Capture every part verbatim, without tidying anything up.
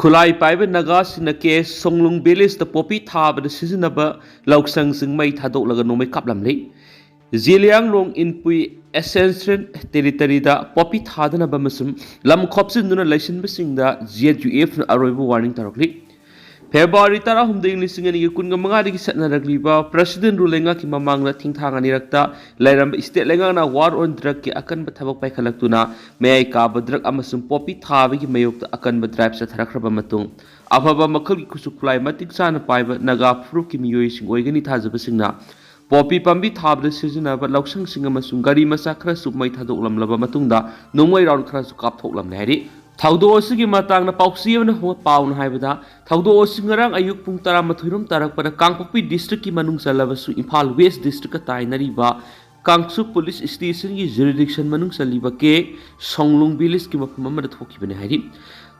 ꯈꯨꯠꯂꯥꯏ ꯄꯥꯏꯕ ꯅꯥꯒꯥꯁꯤꯡꯅ ꯀꯦ ꯁꯣꯡꯂꯨꯡ ꯚꯤꯂꯦꯖꯇ ꯄꯣꯄꯤ ꯊꯥꯕꯗ ꯁꯤꯖꯤꯟꯅꯕ ꯂꯧꯁꯪꯁꯤꯡ ꯃꯩ ꯊꯥꯗꯣꯛꯂꯒ ꯅꯣꯡꯃꯩ ꯀꯥꯞꯂꯝꯂꯤ꯫ ꯖꯤꯂꯤꯌꯥꯡꯔꯣꯡ ꯏꯟꯄꯨꯏ ꯑꯦꯁꯦꯟꯁꯤꯌꯦꯜ ꯇꯦꯔꯤꯇꯔꯤꯗ ꯄꯣꯄꯤ ꯊꯥꯗꯅꯕ ꯑꯃꯁꯨꯡ ꯂꯝ ꯈꯣꯞꯆꯤꯟꯗꯨꯅ ꯂꯩꯁꯤꯟꯕꯁꯤꯡꯗ ꯖꯦ ꯌꯨ ꯑꯦꯐꯅ ꯑꯔꯣꯏꯕ ꯋꯥꯔꯅꯤꯡ ꯇꯧꯔꯛꯂꯤ꯫ ꯐꯦꯕ꯭ꯔꯨꯋꯥꯔꯤ ꯇꯔꯥꯍꯨꯝꯗꯣꯏ, ꯂꯤꯁꯤꯡ ꯑꯅꯤꯒ ꯀꯨꯟꯒ ꯃꯉꯥꯗꯒꯤ ꯆꯠꯅꯔꯛꯂꯤꯕ ꯄ꯭ꯔꯁꯤꯗꯦꯟ ꯔꯨꯜ ꯂꯩꯉꯥꯛꯀꯤ ꯃꯃꯥꯡꯗ ꯊꯤꯡꯊꯥꯡ ꯑꯅꯤꯔꯛꯇ ꯂꯩꯔꯝꯕ ꯏꯁꯇꯦꯠ ꯂꯩꯉꯥꯛꯅ ꯋꯥꯔ ꯑꯣꯟ ꯗ꯭ꯔꯒꯀꯤ ꯑꯀꯟꯕ ꯊꯕꯛ ꯄꯥꯏꯈꯠꯂꯛꯇꯨꯅ ꯃꯌꯥꯏ ꯀꯥꯕ ꯗ꯭ꯔꯒ ꯑꯃꯁꯨꯡ ꯄꯣꯄꯤ ꯊꯥꯕꯒꯤ ꯃꯥꯌꯣꯛꯇ ꯑꯀꯟꯕ ꯗ꯭ꯔꯥꯏꯚ ꯆꯠꯊꯔꯛꯈ꯭ꯔꯕ ꯃꯇꯨꯡ, ꯑꯐꯕ ꯃꯈꯜꯒꯤ ꯈꯨꯠꯁꯨ ꯈꯨꯠꯂꯥꯏ ꯃꯇꯤꯛ ꯆꯥꯅ ꯄꯥꯏꯕ ꯅꯥꯒꯥ ꯐꯨꯔꯨꯞꯀꯤ ꯃꯤꯑꯣꯏꯁꯤꯡ ꯑꯣꯏꯒꯅꯤ ꯊꯥꯖꯕꯁꯤꯡꯅ ꯄꯣꯄꯤ ꯄꯥꯝꯕꯤ ꯊꯥꯕꯗ ꯁꯤꯖꯤꯟꯅꯕ ꯂꯧꯁꯪꯁꯤꯡ ꯑꯃꯁꯨꯡ ꯒꯥꯔꯤ ꯃꯆꯥ ꯈꯔꯁꯨ ꯃꯩ ꯊꯥꯗꯣꯛꯂꯝꯂꯕ ꯃꯇꯨꯡꯗ ꯅꯣꯡꯃꯩ ꯔꯥꯎꯟ ꯈꯔꯁꯨ ꯀꯥꯞꯊꯣꯛꯂꯝꯂꯦ ꯍꯥꯏꯔꯤ꯫ ꯊꯧꯗꯣꯛ ꯑꯁꯤꯒꯤ ꯃꯇꯥꯡꯗ ꯄꯥꯎꯆꯦ ꯑꯃꯅ ꯐꯪꯕ ꯄꯥꯎꯅ ꯍꯥꯏꯕꯗ, ꯊꯧꯗꯣꯛ ꯑꯁꯤ ꯉꯔꯥꯡ ꯑꯌꯨꯛ ꯄꯨꯡ ꯇꯔꯥꯃꯥꯊꯣꯏ ꯔꯣꯝ ꯇꯥꯔꯛꯄꯗ ꯀꯥꯡꯄꯣꯛꯄꯤ ꯗꯤꯁꯇ꯭ꯔꯤꯛꯀꯤ ꯃꯅꯨꯡ ꯆꯜꯂꯕꯁꯨ ꯏꯝꯐꯥꯜ ꯋꯦꯁ ꯗꯤꯁꯇ꯭ꯔꯤꯛꯀ ꯇꯥꯏꯅꯔꯤꯕ ꯀꯥꯡꯆꯨꯞ ꯄꯨꯂꯤꯁ ꯁ꯭ꯇꯦꯁꯟꯒꯤ ꯖꯨꯔꯤꯗꯤꯛꯁꯟ ꯃꯅꯨꯡ ꯆꯜꯂꯤꯕ ꯀꯦ ꯁꯣꯡꯂꯨꯡ ꯚꯤꯂꯦꯖꯀꯤ ꯃꯐꯝ ꯑꯃꯗ ꯊꯣꯛꯈꯤꯕꯅꯤ ꯍꯥꯏꯔꯤ꯫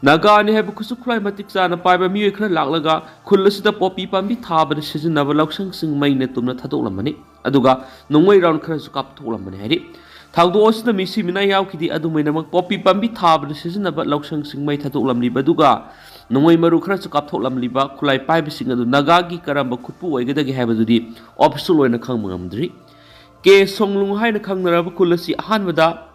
ꯅꯥꯒꯥꯅꯤ ꯍꯥꯏꯕ ꯈꯨꯠꯁꯨ ꯈꯨꯠꯂꯥꯏ ꯃꯇꯤꯛ ꯆꯥꯅ ꯄꯥꯏꯕ ꯃꯤꯑꯣꯏ ꯈꯔ ꯂꯥꯛꯂꯒ ꯈꯨꯜ ꯑꯁꯤꯗ ꯄꯣꯄꯤ ꯄꯥꯝꯕꯤ ꯊꯥꯕꯗ ꯁꯤꯖꯤꯟꯅꯕ ꯂꯧꯁꯪꯁꯤꯡ ꯃꯩꯅ ꯇꯨꯝꯅ ꯊꯥꯗꯣꯛꯂꯝꯕꯅꯤ꯫ ꯑꯗꯨꯒ ꯅꯣꯡꯃꯩ ꯔꯥꯎꯟ ꯈꯔꯁꯨ ꯀꯥꯞꯊꯣꯛꯂꯝꯕꯅꯤ ꯍꯥꯏꯔꯤ꯫ ꯊꯧꯗꯣꯛ ꯑꯁꯤꯗ ꯃꯤꯁꯤ ꯃꯤꯅꯥ ꯌꯥꯎꯈꯤꯗꯦ꯫ ꯑꯗꯨꯝ ꯑꯣꯏꯅꯃꯛ, ꯄꯣꯄꯤ ꯄꯥꯝꯕꯤ ꯊꯥꯕꯗ ꯁꯤꯖꯤꯟꯅꯕ ꯂꯧꯁꯪꯁꯤꯡ ꯃꯩ ꯊꯥꯗꯣꯛꯂꯝꯂꯤꯕ ꯑꯗꯨꯒ ꯅꯣꯡꯃꯩ ꯃꯔꯨ ꯈꯔꯁꯨ ꯀꯥꯞꯊꯣꯛꯂꯝꯂꯤꯕ ꯈꯨꯠꯂꯥꯏ ꯄꯥꯏꯕꯁꯤꯡ ꯑꯗꯨ ꯅꯥꯒꯥꯒꯤ ꯀꯔꯝꯕ ꯈꯨꯠꯄꯨ ꯑꯣꯏꯒꯗꯒꯦ ꯍꯥꯏꯕꯗꯨꯗꯤ ꯑꯣꯐꯤꯁꯤꯌꯦꯜ ꯑꯣꯏꯅ ꯈꯪꯕ ꯉꯝꯗ꯭ꯔꯤ꯫ ꯀꯦ ꯁꯣꯡꯂꯨꯡ ꯍꯥꯏꯅ ꯈꯪꯅꯔꯕ ꯈꯨꯜ ꯑꯁꯤ ꯑꯍꯥꯟꯕꯗ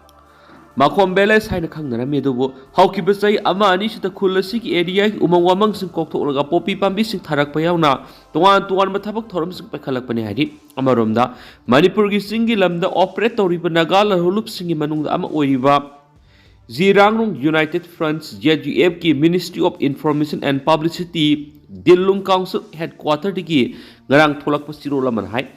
ꯃꯥꯈꯣꯝ ꯚꯤꯂꯦꯖ ꯍꯥꯏꯅ ꯈꯪꯅꯔꯝꯃꯤ, ꯑꯗꯨꯕꯨ ꯍꯧꯈꯤꯕ ꯆꯍꯤ ꯑꯃ ꯑꯅꯤꯁꯤꯗ ꯈꯨꯜ ꯑꯁꯤꯒꯤ ꯑꯦꯔꯤꯌꯥꯒꯤ ꯎꯃꯪ ꯋꯥꯃꯪꯁꯤꯡ ꯀꯣꯛꯊꯣꯛꯂꯒ ꯄꯣꯄꯤ ꯄꯥꯝꯕꯤꯁꯤꯡ ꯊꯥꯔꯛꯄ ꯌꯥꯎꯅ ꯇꯣꯉꯥꯟ ꯇꯣꯉꯥꯟꯕ ꯊꯕꯛ ꯊꯧꯔꯝꯁꯤꯡ ꯄꯥꯏꯈꯠꯂꯛꯄꯅꯤ ꯍꯥꯏꯔꯤ꯫ ꯑꯃꯔꯣꯝꯗ, ꯃꯅꯤꯄꯨꯔꯒꯤ ꯆꯤꯡꯒꯤ ꯂꯝꯗ ꯑꯣꯄꯔꯦꯠ ꯇꯧꯔꯤꯕ ꯅꯥꯒꯥ ꯂꯂꯣꯟꯂꯨꯞꯁꯤꯡꯒꯤ ꯃꯅꯨꯡꯗ ꯑꯃ ꯑꯣꯏꯔꯤꯕ Zeliangrong united front, J U ꯑꯦꯐꯀꯤ Ministry of Information and Publicity, ꯗꯤꯂꯨꯡ ꯀꯥꯎꯟꯁꯤꯜ ꯍꯦꯗꯀ꯭ꯋꯥꯇꯔꯗꯒꯤ ꯉꯔꯥꯡ ꯊꯣꯛꯂꯛꯄ ꯆꯦꯔꯣꯜ ꯑꯃꯅ ꯍꯥꯏ,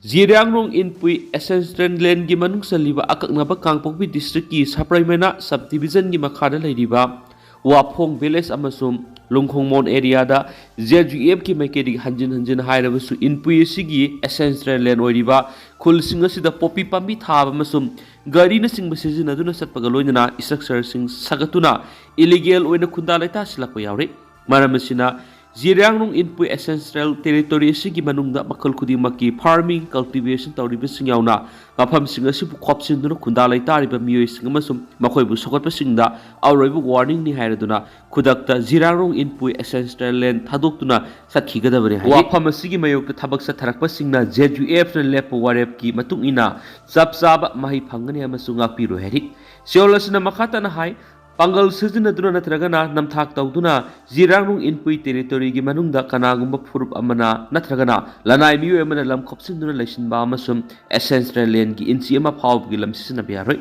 ꯖꯤꯔꯥꯡꯔꯣꯡ ꯏꯟꯄꯨꯏ ꯑꯦꯁꯦꯟꯁꯤꯌꯦꯜ ꯂꯦꯟꯒꯤ ꯃꯅꯨꯡ ꯆꯜꯂꯤꯕ ꯑꯀꯛꯅꯕ ꯀꯥꯡꯄꯣꯛꯄꯤ ꯗꯤꯁꯇ꯭ꯔꯤꯛꯀꯤ ꯁꯄ꯭ꯔꯩꯃꯦꯅꯥ ꯁꯕ ꯗꯤꯕꯤꯖꯟꯒꯤ ꯃꯈꯥꯗ ꯂꯩꯔꯤꯕ ꯋꯥꯐꯣꯡ ꯚꯤꯂꯦꯖ ꯑꯃꯁꯨꯡ ꯂꯨꯡꯈꯣꯡꯃꯣꯟ ꯑꯦꯔꯤꯌꯥꯗ ꯖꯦ ꯌꯨ ꯑꯦꯐꯀꯤ ꯃꯥꯏꯀꯩꯗꯒꯤ ꯍꯟꯖꯤꯟ ꯍꯟꯖꯤꯟ ꯍꯥꯏꯔꯕꯁꯨ ꯏꯟꯄꯨꯏ ꯑꯁꯤꯒꯤ ꯑꯦꯁꯦꯟꯁꯤꯌꯦꯜ ꯂꯦꯟ ꯑꯣꯏꯔꯤꯕ ꯈꯨꯜꯁꯤꯡ ꯑꯁꯤꯗ ꯄꯣꯄꯤ ꯄꯥꯝꯕꯤ ꯊꯥꯕ ꯑꯃꯁꯨꯡ ꯒꯥꯔꯤꯅꯆꯤꯡꯕ ꯁꯤꯖꯤꯟꯅꯗꯨꯅ ꯆꯠꯄꯒ ꯂꯣꯏꯅꯅ ꯏꯁꯇ꯭ꯔꯛꯆꯔꯁꯤꯡ ꯁꯥꯒꯠꯇꯨꯅ ꯏꯂꯤꯒꯦꯜ ꯑꯣꯏꯅ ꯈꯨꯟꯗꯥ ꯂꯩꯇꯥꯁꯤꯜꯂꯛꯄ ꯌꯥꯎꯔꯤ꯫ ꯃꯔꯝ ꯑꯁꯤꯅ ꯖꯤꯔꯤꯌꯥꯡꯔꯣꯡ ꯏꯟꯄꯨꯏ ꯑꯦꯟꯁꯦꯁꯇ꯭ꯔꯦꯜ ꯇꯦꯔꯤꯇꯣꯔꯤ ꯑꯁꯤꯒꯤ ꯃꯅꯨꯡꯗ ꯃꯈꯜ ꯈꯨꯗꯤꯡꯃꯛꯀꯤ ꯐꯥꯔꯃꯤꯡ, ꯀꯜꯇꯤꯚꯦꯁꯟ ꯇꯧꯔꯤꯕꯁꯤꯡ ꯌꯥꯎꯅ ꯃꯐꯝꯁꯤꯡ ꯑꯁꯤꯕꯨ ꯈꯣꯞꯆꯤꯟꯗꯨꯅ ꯈꯨꯟꯗꯥ ꯂꯩꯇꯥꯔꯤꯕ ꯃꯤꯑꯣꯏꯁꯤꯡ ꯑꯃꯁꯨꯡ ꯃꯈꯣꯏꯕꯨ ꯁꯧꯒꯠꯄꯁꯤꯡꯗ ꯑꯔꯣꯏꯕ ꯋꯥꯔꯅꯤꯡꯅꯤ ꯍꯥꯏꯔꯗꯨꯅ ꯈꯨꯗꯛꯇ ꯖꯤꯔꯥꯡꯔꯣꯡ ꯏꯟꯄꯨꯏ ꯑꯦꯟꯁꯦꯁꯇ꯭ꯔꯦꯜ ꯂꯦꯟ ꯊꯥꯗꯣꯛꯇꯨꯅ ꯆꯠꯈꯤꯒꯗꯕꯅꯤ ꯍꯥꯏꯔꯤ꯫ ꯋꯥꯐꯝ ꯑꯁꯤꯒꯤ ꯃꯥꯌꯣꯛꯇ ꯊꯕꯛ ꯆꯠꯊꯔꯛꯄꯁꯤꯡꯅ ꯖꯦ ꯌꯨ ꯑꯦꯐꯅ ꯂꯦꯞꯄ ꯋꯥꯔꯦꯞꯀꯤ ꯃꯇꯨꯡ ꯏꯟꯅ ꯆꯞ ꯆꯥꯕ ꯃꯍꯩ ꯐꯪꯒꯅꯤ ꯑꯃꯁꯨꯡ ꯉꯥꯛꯄꯤꯔꯣꯏ ꯍꯥꯏꯔꯤ꯫ ꯁꯤꯑꯣꯜ ꯑꯁꯤꯅ ꯃꯈꯥ ꯇꯥꯅ ꯍꯥꯏ, ꯄꯥꯡꯒꯜ ꯁꯤꯖꯤꯟꯅꯗꯨꯅ ꯅꯠꯇ꯭ꯔꯒꯅ ꯅꯝꯊꯥꯛ ꯇꯧꯗꯨꯅ ꯖꯤꯔꯥꯡꯔꯣꯡ ꯏꯟꯄꯨꯏ ꯇꯦꯔꯤꯇꯣꯔꯤꯒꯤ ꯃꯅꯨꯡꯗ ꯀꯅꯥꯒꯨꯝꯕ ꯐꯨꯔꯨꯞ ꯑꯃꯅ ꯅꯠꯇ꯭ꯔꯒꯅ ꯂꯅꯥꯏ ꯃꯤꯑꯣꯏ ꯑꯃꯅ ꯂꯝ ꯈꯣꯞꯆꯤꯟꯗꯨꯅ ꯂꯩꯁꯤꯟꯕ ꯑꯃꯁꯨꯡ ꯑꯦꯟꯁꯦꯁꯇ꯭ꯔꯦꯜ ꯂꯦꯟꯒꯤ ꯏꯟꯆꯤ ꯑꯃ ꯐꯥꯎꯕꯒꯤ ꯂꯝ ꯁꯤꯖꯤꯟꯅꯕ ꯌꯥꯔꯣꯏ꯫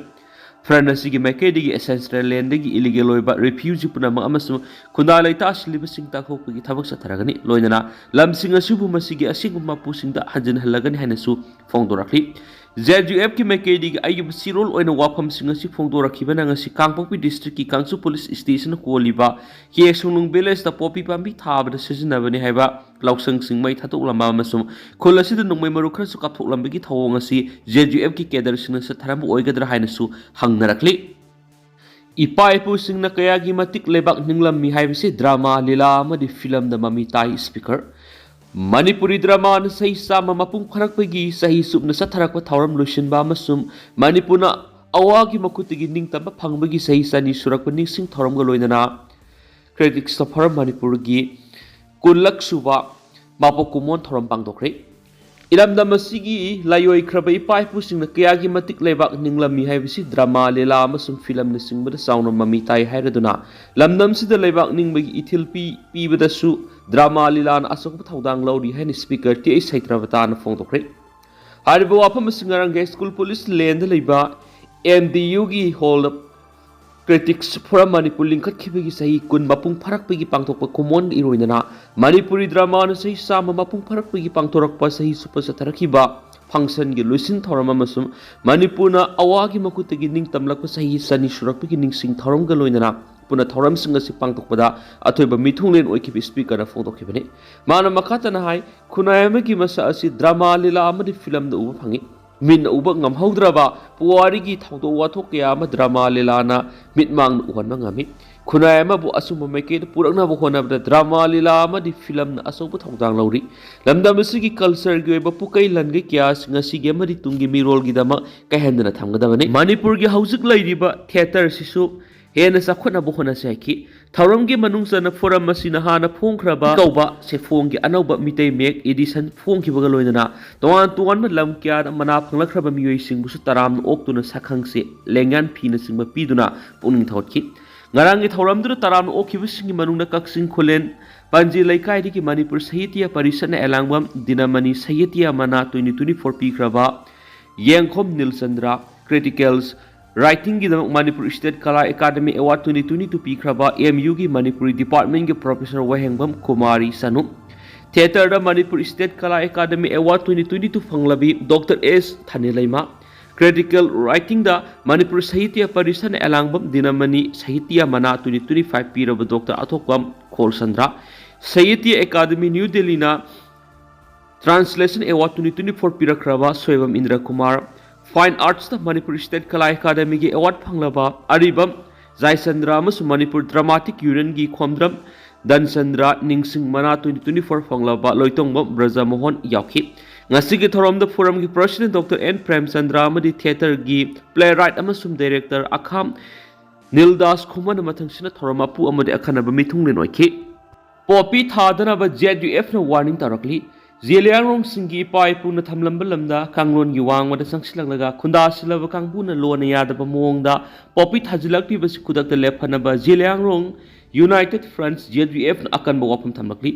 ꯐ꯭ꯔꯟ ꯑꯁꯤꯒꯤ ꯃꯥꯏꯀꯩꯗꯒꯤ ꯑꯦꯟꯁꯦꯁꯇ꯭ꯔꯦꯜ ꯂꯦꯟꯗꯒꯤ ꯏꯂꯤꯒꯦꯜ ꯑꯣꯏꯕ ꯔꯤꯐ꯭ꯌꯨꯖꯤ ꯄꯨꯝꯅꯃꯛ ꯑꯃꯁꯨꯡ ꯈꯨꯟꯗꯥ ꯂꯩꯇꯥꯁꯤꯜꯂꯤꯕꯁꯤꯡ ꯇꯥꯟꯊꯣꯛꯄꯒꯤ ꯊꯕꯛ ꯆꯠꯊꯔꯒꯅꯤ, ꯂꯣꯏꯅꯅ ꯂꯝꯁꯤꯡ ꯑꯁꯤꯕꯨ ꯃꯁꯤꯒꯤ ꯑꯁꯦꯡꯕ ꯃꯄꯨꯁꯤꯡꯗ ꯍꯟꯖꯤꯟꯍꯜꯂꯒꯅꯤ ꯍꯥꯏꯅꯁꯨ ꯐꯣꯡꯗꯣꯔꯛꯂꯤ꯫ ꯖꯦ ꯌꯨ ꯑꯦꯐꯀꯤ ꯃꯥꯏꯀꯩꯗꯒꯤ ꯑꯏꯕ ꯆꯦꯔꯣꯜ ꯑꯣꯏꯅ ꯋꯥꯐꯝꯁꯤꯡ ꯑꯁꯤ ꯐꯣꯡꯗꯣꯔꯛꯈꯤꯕꯅ ꯉꯁꯤ ꯀꯥꯡꯄꯣꯛꯄꯤ ꯗꯤꯁꯇ꯭ꯔꯤꯛꯀꯤ ꯀꯥꯡꯁꯨ ꯄꯨꯂꯤꯁ ꯁ꯭ꯇꯦꯁꯟꯅ ꯀꯣꯜꯂꯤꯕ ꯀꯦ ꯁꯣꯡꯅꯨꯡ ꯚꯤꯂꯦꯖꯇ ꯄꯣꯄꯤ ꯄꯥꯝꯕꯤ ꯊꯥꯕꯗ ꯁꯤꯖꯤꯟꯅꯕꯅꯤ ꯍꯥꯏꯕ ꯂꯧꯁꯪꯁꯤꯡ ꯃꯩ ꯊꯥꯗꯣꯛꯂꯝꯕ ꯑꯃꯁꯨꯡ ꯈꯨꯜ ꯑꯁꯤꯗ ꯅꯣꯡꯃꯩ ꯃꯔꯨ ꯈꯔꯁꯨ ꯀꯥꯞꯊꯣꯛꯂꯝꯕꯒꯤ ꯊꯧꯑꯣꯡ ꯑꯁꯤ ꯖꯦ ꯌꯨ ꯑꯦꯐꯀꯤ ꯀꯦꯗꯔꯁꯤꯡꯅ ꯆꯠꯊꯔꯝꯕ ꯑꯣꯏꯒꯗ꯭ꯔꯥ ꯍꯥꯏꯅꯁꯨ ꯍꯪꯅꯔꯛꯂꯤ꯫ ꯏꯄꯥ ꯏꯄꯨꯁꯤꯡꯅ ꯀꯌꯥꯒꯤ ꯃꯇꯤꯛ ꯂꯩꯕꯥꯛ ꯅꯤꯡꯂꯝꯃꯤ ꯍꯥꯏꯕꯁꯤ ꯗ꯭ꯔꯃꯥ, ꯂꯤꯂꯥ ꯑꯃꯗꯤ ꯐꯤꯂꯝꯗ ꯃꯃꯤ ꯇꯥꯏ꯫ ꯁ꯭ꯄꯤꯀꯔ, ꯃꯅꯤꯄꯨꯔꯤ ꯗ꯭ꯔꯃꯥꯅ ꯆꯍꯤ ꯆꯥꯝꯃ ꯃꯄꯨꯡ ꯐꯥꯔꯛꯄꯒꯤ ꯆꯍꯤ ꯆꯨꯞꯅ ꯆꯠꯊꯔꯛꯄ ꯊꯧꯔꯝ ꯂꯣꯏꯁꯤꯟꯕ ꯑꯃꯁꯨꯡ ꯃꯅꯤꯄꯨꯔꯅ ꯑꯋꯥꯒꯤ ꯃꯈꯨꯠꯇꯒꯤ ꯅꯤꯡꯇꯝꯕ ꯐꯪꯕꯒꯤ ꯆꯍꯤ ꯆꯅꯤ ꯁꯨꯔꯛꯄ ꯅꯤꯡꯁꯤꯡ ꯊꯧꯔꯝꯒ ꯂꯣꯏꯅꯅ Critics Forum ꯃꯅꯤꯄꯨꯔꯒꯤ ꯀꯨꯟꯂꯛ ꯁꯨꯕ ꯃꯄꯣꯛ ꯀꯨꯝꯑꯣꯟ ꯊꯧꯔꯝ ꯄꯥꯡꯊꯣꯛꯈ꯭ꯔꯦ꯫ ꯏꯔꯝꯗꯝ ꯑꯁꯤꯒꯤ ꯂꯥꯏꯑꯣꯏꯈ꯭ꯔꯕ ꯏꯄꯥ ꯏꯄꯨꯁꯤꯡꯅ ꯀꯌꯥꯒꯤ ꯃꯇꯤꯛ ꯂꯩꯕꯥꯛ ꯅꯤꯡꯂꯝꯃꯤ ꯍꯥꯏꯕꯁꯤ ꯗ꯭ꯔꯃꯥ, ꯂꯤꯂꯥ ꯑꯃꯁꯨꯡ ꯐꯤꯂꯝꯅꯆꯤꯡꯕꯗ ꯆꯥꯎꯅ ꯃꯃꯤ ꯇꯥꯏ ꯍꯥꯏꯔꯗꯨꯅ ꯂꯝꯗꯝꯁꯤꯗ ꯂꯩꯕꯥꯛ ꯅꯤꯡꯕꯒꯤ ꯏꯊꯤꯜ ꯄꯤ-, ꯄꯤꯕꯗꯁꯨ ꯗ꯭ꯔꯃꯥ, ꯂꯤꯂꯥꯅ ꯑꯆꯧꯕ ꯊꯧꯗꯥꯡ ꯂꯧꯔꯤ ꯍꯥꯏꯅ ꯁ꯭ꯄꯤꯀꯔ ꯇꯤ ꯑꯩꯆ ꯁꯩꯇ꯭ꯔꯕꯇꯥꯅ ꯐꯣꯡꯗꯣꯛꯈ꯭ꯔꯦ꯫ ꯍꯥꯏꯔꯤꯕ ꯋꯥꯐꯝ ꯑꯁꯤ ꯉꯔꯥꯡ ꯌꯥꯏꯁ꯭ꯀꯨꯜ ꯄꯨꯂꯤꯁ ꯂꯦꯟꯗ ꯂꯩꯕ ꯑꯦꯝ ꯗꯤ ꯌꯨꯒꯤ ꯍꯣꯜꯗ Critics Forum ꯃꯅꯤꯄꯨꯔ ꯂꯤꯡꯈꯠꯈꯤꯕꯒꯤ ꯆꯍꯤ ꯀꯨꯟ ꯃꯄꯨꯡ ꯐꯥꯔꯛꯄꯒꯤ ꯄꯥꯡꯊꯣꯛꯄ ꯀꯨꯝꯑꯣꯟꯒ ꯏꯔꯣꯏꯅꯅ ꯃꯅꯤꯄꯨꯔꯤ ꯗ꯭ꯔꯃꯥꯅ ꯆꯍꯤ ꯆꯥꯝꯃ ꯃꯄꯨꯡ ꯐꯥꯔꯛꯄꯒꯤ ꯄꯥꯡꯊꯣꯔꯛꯄ ꯆꯍꯤ ꯆꯨꯞꯄ ꯆꯠꯊꯔꯛꯈꯤꯕ ꯐꯪꯁꯟꯒꯤ ꯂꯣꯏꯁꯤꯟ ꯊꯧꯔꯝ ꯑꯃꯁꯨꯡ ꯃꯅꯤꯄꯨꯔꯅ ꯑꯋꯥꯒꯤ ꯃꯈꯨꯠꯇꯒꯤ ꯅꯤꯡꯇꯝꯂꯛꯄ ꯆꯍꯤ ꯆꯅꯤ ꯁꯨꯔꯛꯄꯒꯤ ꯅꯤꯡꯁꯤꯡ ꯊꯧꯔꯝꯒ ꯂꯣꯏꯅꯅ ꯄꯨꯟꯅ ꯊꯧꯔꯝꯁꯤꯡ ꯑꯁꯤ ꯄꯥꯡꯊꯣꯛꯄꯗ ꯑꯊꯣꯏꯕ ꯃꯤꯊꯨꯡꯂꯦꯟ ꯑꯣꯏꯈꯤꯕ ꯁ꯭ꯄꯤꯀꯔꯅ ꯐꯣꯡꯗꯣꯛꯈꯤꯕꯅꯤ꯫ ꯃꯥꯅ ꯃꯈꯥ ꯇꯥꯅ ꯍꯥꯏ, ꯈꯨꯟꯅꯥꯏ ꯑꯃꯒꯤ ꯃꯁꯛ ꯑꯁꯤ ꯗ꯭ꯔꯃꯥ, ꯂꯤꯂꯥ ꯑꯃꯗꯤ ꯐꯤꯂꯝꯗ ꯎꯕ ꯐꯪꯏ꯫ ꯃꯤꯠꯅ ꯎꯕ ꯉꯝꯍꯧꯗ꯭ꯔꯕ ꯄꯨꯋꯥꯔꯤꯒꯤ ꯊꯧꯗꯣꯛ ꯋꯥꯊꯣꯛ ꯀꯌꯥ ꯑꯃ ꯗ꯭ꯔꯃꯥ, ꯂꯤꯂꯥꯅ ꯃꯤꯠꯃꯥꯡꯗ ꯎꯍꯟꯕ ꯉꯝꯃꯤ꯫ ꯈꯨꯟꯅꯥꯏ ꯑꯃꯕꯨ ꯑꯆꯨꯝꯕ ꯃꯥꯏꯀꯩꯗ ꯄꯨꯔꯛꯅꯕ ꯍꯣꯠꯅꯕꯗ ꯗ꯭ꯔꯃꯥ, ꯂꯤꯂꯥ ꯑꯃꯗꯤ ꯐꯤꯂꯝꯅ ꯑꯆꯧꯕ ꯊꯧꯗꯥꯡ ꯂꯧꯔꯤ꯫ ꯂꯝꯗꯝ ꯑꯁꯤꯒꯤ ꯀꯜꯆꯔꯒꯤ ꯑꯣꯏꯕ ꯄꯨꯀꯩ ꯂꯥꯟꯒꯩ ꯀꯌꯥ ꯑꯁꯤ ꯉꯁꯤꯒꯤ ꯑꯃꯗꯤ ꯇꯨꯡꯒꯤ ꯃꯤꯔꯣꯜꯒꯤꯗꯃꯛ ꯀꯥꯏꯍꯟꯗꯅ ꯊꯝꯒꯗꯕꯅꯤ꯫ ꯃꯅꯤꯄꯨꯔꯒꯤ ꯍꯧꯖꯤꯛ ꯂꯩꯔꯤꯕ ꯊꯤꯌꯦꯇꯔ ꯑꯁꯤꯁꯨ ꯍꯦꯟꯅ ꯆꯥꯎꯈꯠꯅꯕ ꯍꯣꯠꯅꯁꯤ ꯍꯥꯏꯈꯤ꯫ ꯊꯧꯔꯝꯒꯤ ꯃꯅꯨꯡ ꯆꯟꯅ ꯐꯣꯔꯝ ꯑꯁꯤꯅ ꯍꯥꯟꯅ ꯐꯣꯡꯈ꯭ꯔꯕ ꯀꯧꯕ ꯁꯦꯐꯣꯡꯒꯤ ꯑꯅꯧꯕ ꯃꯤꯇꯩ ꯃꯌꯦꯛ ꯏꯗꯤꯁꯟ ꯐꯣꯡꯈꯤꯕꯒ ꯂꯣꯏꯅꯅ ꯇꯣꯉꯥꯟ ꯇꯣꯉꯥꯟꯕ ꯂꯝ ꯀꯌꯥꯗ ꯃꯅꯥ ꯐꯪꯂꯛꯈ꯭ꯔꯕ ꯃꯤꯑꯣꯏꯁꯤꯡꯕꯨꯁꯨ ꯇꯔꯥꯝꯅ ꯑꯣꯛꯇꯨꯅ ꯁꯛꯈꯪꯁꯦ, ꯂꯦꯡꯌꯥꯟ ꯐꯤꯅꯆꯤꯡꯕ ꯄꯤꯗꯨꯅ ꯄꯨꯛꯅꯤꯡ ꯊꯧꯒꯠꯈꯤ꯫ ꯉꯔꯥꯡꯒꯤ ꯊꯧꯔꯝꯗꯨꯗ ꯇꯔꯥꯝꯅ ꯑꯣꯛꯈꯤꯕꯁꯤꯡꯒꯤ ꯃꯅꯨꯡꯗ ꯀꯛꯆꯤꯡ ꯈꯨꯂꯦꯟ ꯄꯥꯟꯖꯤ ꯂꯩꯀꯥꯏꯗꯒꯤ ꯃꯅꯤꯄꯨꯔ ꯁꯥꯍꯤꯇ꯭ꯌ ꯄꯔꯤꯁꯠꯅ ꯑꯦꯂꯥꯡꯕꯝ ꯗꯤꯅꯃꯅꯤ ꯁꯥꯍꯤꯇ꯭ꯌ ꯃꯅꯥ twenty twenty four ꯄꯤꯈ꯭ꯔꯕ ꯌꯦꯡꯈꯣꯝ ꯅꯤꯜꯆꯟꯗ꯭ꯔ, ꯀ꯭ꯔꯤꯇꯤꯀꯦꯜꯁ ꯔꯥꯏꯇꯤꯡꯒꯤꯗꯃꯛ Manipur state Kala academy award twenty twenty two ꯄꯤꯈ꯭ꯔꯕ ꯑꯦꯝ ꯌꯨꯒꯤ ꯃꯅꯤꯄꯨꯔꯤ ꯗꯤꯄꯥꯔꯠꯃꯦꯟꯒꯤ ꯄ꯭ꯔꯣꯐꯦꯁꯔ ꯋꯥꯍꯦꯡꯕꯝ ꯀꯨꯃꯥꯔꯤ ꯁꯅꯨ, ꯊꯤꯌꯦꯇꯔꯗ Manipur state Kala academy award twenty twenty two ꯐꯪꯂꯕꯤ ꯗꯣꯛꯇꯔ ꯑꯦꯁ ꯊꯥꯅꯤꯂꯩꯃ, ꯀ꯭ꯔꯤꯇꯤꯀꯦꯜ ꯔꯥꯏꯇꯤꯡꯗ ꯃꯅꯤꯄꯨꯔ ꯁꯥꯍꯤꯇ꯭ꯌ ꯄꯔꯤꯁꯠꯅ ꯑꯦꯂꯥꯡꯕꯝ ꯗꯤꯅꯃꯅꯤ ꯁꯥꯍꯤꯇ꯭ꯌ ꯃꯅꯥ twenty twenty five ꯄꯤꯔꯕ doctor Athokpam Kholchandra, Sahitya academy new ꯗꯦꯜꯂꯤꯅ translation award twenty twenty four ꯄꯤꯔꯛꯈ꯭ꯔꯕ ꯁꯣꯏꯕꯝ ꯏꯟꯗ꯭ꯔ ꯀꯨꯃꯥꯔ, ꯐꯥꯏꯟ ꯑꯥꯔꯠꯁꯇ ꯃꯅꯤꯄꯨꯔ ꯁ꯭ꯇꯦꯠ ꯀꯂꯥ ꯑꯦꯀꯥꯗꯃꯤꯒꯤ ꯑꯦꯋꯥꯔꯗ ꯐꯪꯂꯕ ꯑꯔꯤꯕꯝ ꯖꯥꯏꯆꯟꯗ꯭ꯔ ꯑꯃꯁꯨꯡ ꯃꯅꯤꯄꯨꯔ ꯗ꯭ꯔꯃꯥꯇꯤꯛ ꯌꯨꯅꯤꯌꯟꯒꯤ ꯈꯣꯝꯗ꯭ꯔꯝ ꯙꯟꯆꯟꯗ꯭ꯔ ꯅꯤꯡꯁꯤꯡ ꯃꯅꯥ twenty twenty four ꯐꯪꯂꯕ ꯂꯣꯏꯇꯣꯡꯕꯝ ꯕ꯭ꯔꯖꯃꯣꯍꯟ ꯌꯥꯎꯈꯤ꯫ ꯉꯁꯤꯒꯤ ꯊꯧꯔꯝꯗ ꯐꯣꯔꯝꯒꯤ ꯄ꯭ꯔꯁꯤꯗꯦꯟ ꯗꯣꯛꯇꯔ ꯑꯦꯟ ꯄ꯭ꯔꯦꯝꯆꯟꯗ꯭ꯔ ꯑꯃꯗꯤ ꯊꯤꯌꯦꯇꯔꯒꯤ ꯄ꯭ꯂꯦ ꯔꯥꯏꯠ ꯑꯃꯁꯨꯡ ꯗꯥꯏꯔꯦꯛꯇꯔ ꯑꯈꯥꯝ ꯅꯤꯜꯗꯥꯁ ꯈꯨꯃꯟꯅ ꯃꯊꯪꯁꯤꯠꯅ ꯊꯧꯔꯝ ꯃꯄꯨ ꯑꯃꯗꯤ ꯑꯈꯟꯅꯕ ꯃꯤꯊꯨꯡꯂꯦꯟ ꯑꯣꯏꯈꯤ꯫ ꯄꯣꯄꯤ ꯊꯥꯗꯅꯕ ꯖꯦꯠ ꯌꯨ ꯑꯦꯐꯅ ꯋꯥꯔꯅꯤꯡ ꯇꯧꯔꯛꯂꯤ꯫ ꯖꯦꯂꯤꯌꯥꯡꯔꯣꯡꯁꯤꯡꯒꯤ ꯏꯄꯥ ꯏꯄꯨꯅ ꯊꯝꯂꯝꯕ ꯂꯝꯗ ꯀꯥꯡꯂꯣꯟꯒꯤ ꯋꯥꯡꯃꯗ ꯆꯪꯁꯤꯜꯂꯛꯂꯒ ꯈꯨꯟꯗꯥ ꯁꯤꯜꯂꯕ ꯀꯥꯡꯕꯨꯅ ꯂꯣꯟꯅ ꯌꯥꯗꯕ ꯃꯑꯣꯡꯗ ꯄꯣꯄꯤ ꯊꯥꯖꯤꯜꯂꯛꯂꯤꯕꯁꯤ ꯈꯨꯗꯛꯇ ꯂꯦꯞꯍꯟꯅꯕ ꯖꯦꯂꯤꯌꯥꯡꯔꯣꯡ ꯌꯨꯅꯥꯏꯇꯦꯗ ꯐ꯭ꯔꯟꯠ, ꯖꯦꯠ ꯌꯨ ꯑꯦꯐꯅ ꯑꯀꯟꯕ ꯋꯥꯐꯝ ꯊꯝꯂꯛꯂꯤ꯫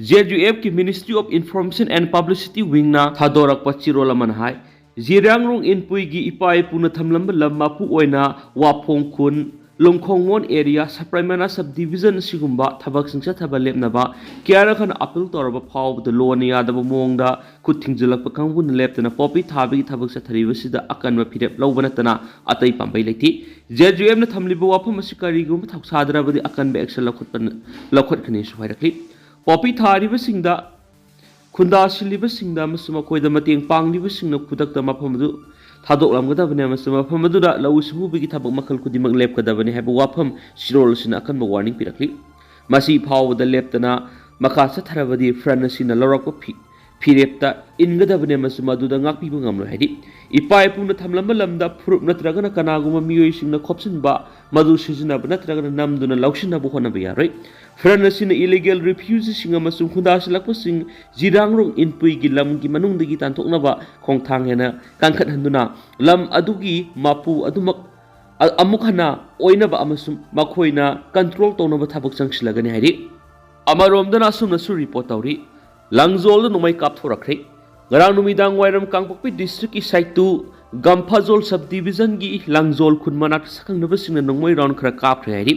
ꯖꯦꯠ ꯌꯨ ꯑꯦꯐꯀꯤ Ministry of Information and Publicity Wingꯅ ꯊꯥꯗꯣꯔꯛꯄ ꯆꯦꯔꯣꯜ ꯑꯃꯅ ꯍꯥꯏ, ꯖꯦꯂꯤꯌꯥꯡꯔꯣꯡ ꯏꯟꯄꯨꯏꯒꯤ ꯏꯄꯥ ꯏꯄꯨꯅ ꯊꯝꯂꯝꯕ ꯂꯝ ꯃꯄꯨ ꯑꯣꯏꯅ ꯋꯥꯐꯣꯡ ꯈꯨꯟ, ꯂꯣꯡꯈꯣꯡꯉꯣꯟ ꯑꯦꯔꯤꯌꯥ, ꯁꯄ꯭ꯔꯥꯏꯃꯅꯥ ꯁꯕ ꯗꯤꯚꯤꯖꯟ ꯑꯁꯤꯒꯨꯝꯕ ꯊꯕꯛꯁꯤꯡ ꯆꯠꯊꯕ ꯂꯦꯞꯅꯕ ꯀꯌꯥꯔꯛ ꯍꯟꯅ ꯑꯥꯄꯤꯜ ꯇꯧꯔꯕ ꯐꯥꯎꯕꯗ ꯂꯣꯟꯅ ꯌꯥꯗꯕ ꯃꯑꯣꯡꯗ ꯈꯨꯠ ꯊꯤꯡꯖꯤꯜꯂꯛꯄ ꯀꯥꯡꯕꯨꯅ ꯂꯦꯞꯇꯅ ꯄꯣꯄꯤ ꯊꯥꯕꯒꯤ ꯊꯕꯛ ꯆꯠꯊꯔꯤꯕꯁꯤꯗ ꯑꯀꯟꯕ ꯐꯤꯔꯦꯞ ꯂꯧꯕ ꯅꯠꯇꯅ ꯑꯇꯩ ꯄꯥꯝꯕꯩ ꯂꯩꯇꯦ꯫ ꯖꯦꯠ ꯌꯨ ꯑꯦꯐꯅ ꯊꯝꯂꯤꯕ ꯋꯥꯐꯝ ꯑꯁꯤ ꯀꯔꯤꯒꯨꯝꯕ ꯊꯧꯁꯥꯗ꯭ꯔꯕꯗꯤ ꯑꯀꯟꯕ ꯑꯦꯛꯁꯟ ꯂꯧꯈꯠꯄ-, ꯂꯧꯈꯠꯀꯅꯤꯁꯨ ꯍꯥꯏꯔꯛꯂꯤ꯫ ꯄꯣꯄꯤ ꯊꯥꯔꯤꯕꯁꯤꯡꯗ ꯈꯨꯟꯗꯥ ꯁꯤꯜꯂꯤꯕꯁꯤꯡꯗ ꯑꯃꯁꯨꯡ ꯃꯈꯣꯏꯗ ꯃꯇꯦꯡ ꯄꯥꯡꯂꯤꯕꯁꯤꯡꯅ ꯈꯨꯗꯛꯇ ꯃꯐꯝ ꯑꯗꯨ ꯊꯥꯗꯣꯛꯂꯝꯒꯗꯕꯅꯤ ꯑꯃꯁꯨꯡ ꯃꯐꯝ ꯑꯗꯨꯗ ꯂꯧꯎ ꯁꯤꯡꯎꯕꯒꯤ ꯊꯕꯛ ꯃꯈꯜ ꯈꯨꯗꯤꯡꯃꯛ ꯂꯦꯞꯀꯗꯕꯅꯤ ꯍꯥꯏꯕ ꯋꯥꯐꯝ ꯆꯦꯔꯣꯜ ꯑꯁꯤꯅ ꯑꯀꯟꯕ ꯋꯥꯔꯅꯤꯡ ꯄꯤꯔꯛꯂꯤ꯫ ꯃꯁꯤ ꯐꯥꯎꯕꯗ ꯂꯦꯞꯇꯅ ꯃꯈꯥ ꯆꯠꯊꯔꯕꯗꯤ ꯐ꯭ꯔꯟ ꯑꯁꯤꯅ ꯂꯧꯔꯛꯄ ꯐꯤ-, ꯐꯤꯔꯦꯞꯇ ꯏꯟꯒꯗꯕꯅꯤ ꯑꯃꯁꯨꯡ ꯃꯗꯨꯗ ꯉꯥꯛꯄꯤꯕ ꯉꯝꯂꯣꯏ ꯍꯥꯏꯔꯤ꯫ ꯏꯄꯥ ꯏꯄꯨꯅ ꯊꯝꯂꯝꯕ ꯂꯝꯗ ꯐꯨꯔꯨꯞ ꯅꯠꯇ꯭ꯔꯒꯅ ꯀꯅꯥꯒꯨꯝꯕ ꯃꯤꯑꯣꯏꯁꯤꯡꯅ ꯈꯣꯞꯆꯤꯟꯕ, ꯃꯗꯨ ꯁꯤꯖꯤꯟꯅꯕ ꯅꯠꯇ꯭ꯔꯒꯅ ꯅꯝꯗꯨꯅ ꯂꯧꯁꯤꯟꯅꯕ ꯍꯣꯠꯅꯕ ꯌꯥꯔꯣꯏ꯫ ꯐ꯭ꯔꯟ ꯑꯁꯤꯅ ꯏꯂꯤꯒꯦꯜ ꯔꯤꯐ꯭ꯌꯨꯖꯤꯁꯤꯡ ꯑꯃꯁꯨꯡ ꯈꯨꯟꯗꯥꯁꯤꯜꯂꯛꯄꯁꯤꯡ ꯖꯤꯔꯥꯡꯔꯣꯡ ꯏꯟꯄꯨꯏꯒꯤ ꯂꯝꯒꯤ ꯃꯅꯨꯡꯗꯒꯤ ꯇꯥꯟꯊꯣꯛꯅꯕ ꯈꯣꯡꯊꯥꯡ ꯍꯦꯟꯅ ꯀꯟꯈꯠꯍꯟꯗꯨꯅ ꯂꯝ ꯑꯗꯨꯒꯤ ꯃꯄꯨ ꯑꯗꯨꯃꯛ ꯑ-, ꯑꯃꯨꯛ ꯍꯟꯅ ꯑꯣꯏꯅꯕ ꯑꯃꯁꯨꯡ ꯃꯈꯣꯏꯅ ꯀꯟꯇ꯭ꯔꯣꯜ ꯇꯧꯅꯕ ꯊꯕꯛ ꯆꯪꯁꯤꯜꯂꯒꯅꯤ ꯍꯥꯏꯔꯤ꯫ ꯑꯃꯔꯣꯝꯗꯅ ꯑꯁꯨꯝꯅꯁꯨ ꯔꯤꯄꯣꯔꯠ ꯇꯧꯔꯤ꯫ ꯂꯥꯡꯖꯣꯜꯗ ꯅꯣꯡꯃꯩ ꯀꯥꯞꯊꯣꯔꯛꯈ꯭ꯔꯦ꯫ ꯉꯔꯥꯡ ꯅꯨꯃꯤꯗꯥꯡ ꯋꯥꯏꯔꯝ ꯀꯥꯡꯄꯣꯛꯄꯤ ꯗꯤꯁꯇ꯭ꯔꯤꯛꯀꯤ ꯁꯥꯏꯇꯨ ꯒꯝꯐꯥꯖꯣꯜ ꯁꯕ ꯗꯤꯕꯤꯖꯟꯒꯤ ꯂꯥꯡꯖꯣꯜ ꯈꯨꯟ ꯃꯅꯥꯛꯇ ꯁꯛꯈꯪꯅꯕꯁꯤꯡꯅ ꯅꯣꯡꯃꯩ ꯔꯥꯎꯟ ꯈꯔ ꯀꯥꯞꯈ꯭ꯔꯦ ꯍꯥꯏꯔꯤ꯫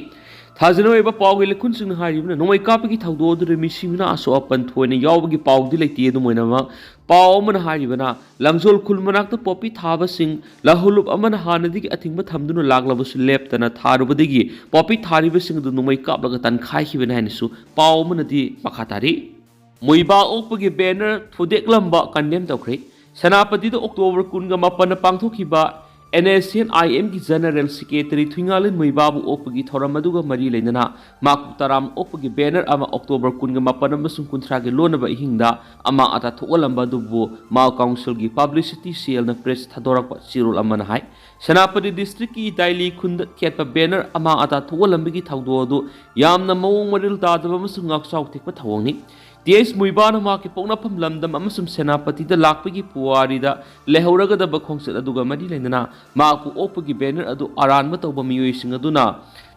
ꯊꯥꯖꯅ ꯑꯣꯏꯕ ꯄꯥꯎꯒꯤ ꯂꯩꯈꯨꯟꯁꯤꯡꯅ ꯍꯥꯏꯔꯤꯕꯅ ꯅꯣꯡꯃꯩ ꯀꯥꯞꯄꯒꯤ ꯊꯧꯗꯣꯛ ꯑꯗꯨꯗ ꯃꯤꯁꯤꯡ ꯃꯅꯥ ꯑꯁꯣꯛ ꯑꯄꯟ ꯊꯣꯏꯅ ꯌꯥꯎꯕꯒꯤ ꯄꯥꯎꯗꯤ ꯂꯩꯇꯦ꯫ ꯑꯗꯨꯝ ꯑꯣꯏꯅꯃꯛ ꯄꯥꯎ ꯑꯃꯅ ꯍꯥꯏꯔꯤꯕꯅ ꯂꯥꯡꯖꯣꯜ ꯈꯨꯜ ꯃꯅꯥꯛꯇ ꯄꯣꯄꯤ ꯊꯥꯕꯁꯤꯡ ꯂꯍꯨꯂꯨꯞ ꯑꯃꯅ ꯍꯥꯟꯅꯗꯒꯤ ꯑꯊꯤꯡꯕ ꯊꯝꯗꯨꯅ ꯂꯥꯛꯂꯕꯁꯨ ꯂꯦꯞꯇꯅ ꯊꯥꯔꯨꯕꯗꯒꯤ ꯄꯣꯄꯤ ꯊꯥꯔꯤꯕꯁꯤꯡ ꯑꯗꯨ ꯅꯣꯡꯃꯩ ꯀꯥꯞꯂꯒ ꯇꯥꯟꯈꯥꯏꯈꯤꯕꯅꯤ ꯍꯥꯏꯅꯁꯨ ꯄꯥꯎ ꯑꯃꯅꯗꯤ ꯃꯈꯥ ꯇꯥꯔꯤ꯫ ꯃꯣꯏꯕꯥ ꯑꯣꯛꯄꯒꯤ ꯕꯦꯅꯔ ꯊꯨꯗꯦꯛꯂꯝꯕ ꯀꯟꯗꯦꯝ ꯇꯧꯈ꯭ꯔꯦ꯫ ꯁꯦꯅꯥꯄꯇꯤꯗ ꯑꯣꯛꯇꯣꯕꯔ ꯀꯨꯟꯒ ꯃꯥꯄꯟꯗ ꯄꯥꯡꯊꯣꯛꯈꯤꯕ ꯑꯦꯟ ꯑꯦꯁ ꯑꯦꯟ ꯑꯥꯏ ꯑꯦꯝꯒꯤ ꯖꯦꯅꯔꯦꯜ ꯁꯦꯀ꯭ꯔꯦꯇꯔꯤ ꯊꯨꯏꯉꯥꯂꯤꯟ ꯃꯣꯏꯕꯥꯕꯨ ꯑꯣꯛꯄꯒꯤ ꯊꯧꯔꯝ ꯑꯗꯨꯒ ꯃꯔꯤ ꯂꯩꯅꯅ ꯃꯥꯀꯨ ꯇꯔꯥꯝ ꯑꯣꯛꯄꯒꯤ ꯕꯦꯅꯔ ꯑꯃ ꯑꯣꯛꯇꯣꯕꯔ ꯀꯨꯟꯒ ꯃꯥꯄꯟ ꯑꯃꯁꯨꯡ ꯀꯨꯟꯊ꯭ꯔꯥꯒꯤ ꯂꯣꯟꯅꯕ ꯑꯍꯤꯡꯗ ꯑꯃꯥ ꯑꯇꯥ ꯊꯣꯛꯍꯜꯂꯝꯕ ꯑꯗꯨꯕꯨ ꯃꯥꯎ ꯀꯥꯎꯟꯁꯤꯜꯒꯤ ꯄꯕ꯭ꯂꯤꯁꯤꯇꯤ ꯁꯦꯜꯅ ꯄ꯭ꯔꯦꯁ ꯊꯥꯗꯣꯔꯛꯄ ꯆꯦꯔꯣꯜ ꯑꯃꯅ ꯍꯥꯏ꯫ ꯁꯦꯅꯥꯄꯇꯤ ꯗꯤꯁꯇ꯭ꯔꯤꯛꯀꯤ ꯏꯇꯥꯏꯂꯤ ꯈꯨꯟꯗ ꯊꯦꯠꯄ ꯕꯦꯅꯔ ꯑꯃꯥ ꯑꯇꯥ ꯊꯣꯛꯍꯜꯂꯝꯕꯒꯤ ꯊꯧꯗꯣꯛ ꯑꯗꯨ ꯌꯥꯝꯅ ꯃꯑꯣꯡ ꯃꯔꯤꯜ ꯇꯥꯗꯕ ꯑꯃꯁꯨꯡ ꯉꯥꯛꯆꯥꯎ ꯊꯦꯛꯄ ꯊꯧꯑꯣꯡꯅꯤ꯫ ꯇꯤ ꯑꯦꯁ ꯃꯨꯏꯕꯥꯅ ꯃꯍꯥꯛꯀꯤ ꯄꯣꯛꯅꯐꯝ ꯂꯝꯗꯝ ꯑꯃꯁꯨꯡ ꯁꯦꯅꯥꯄꯇꯤꯗ ꯂꯥꯛꯄꯒꯤ ꯄꯨꯋꯥꯔꯤꯗ ꯂꯩꯍꯧꯔꯒꯗꯕ ꯈꯣꯡꯆꯠ ꯑꯗꯨꯒ ꯃꯔꯤ ꯂꯩꯅꯅ ꯃꯍꯥꯛꯄꯨ ꯑꯣꯛꯄꯒꯤ ꯕꯦꯅꯔ ꯑꯗꯨ ꯑꯔꯥꯟꯕ ꯇꯧꯕ ꯃꯤꯑꯣꯏꯁꯤꯡ ꯑꯗꯨꯅ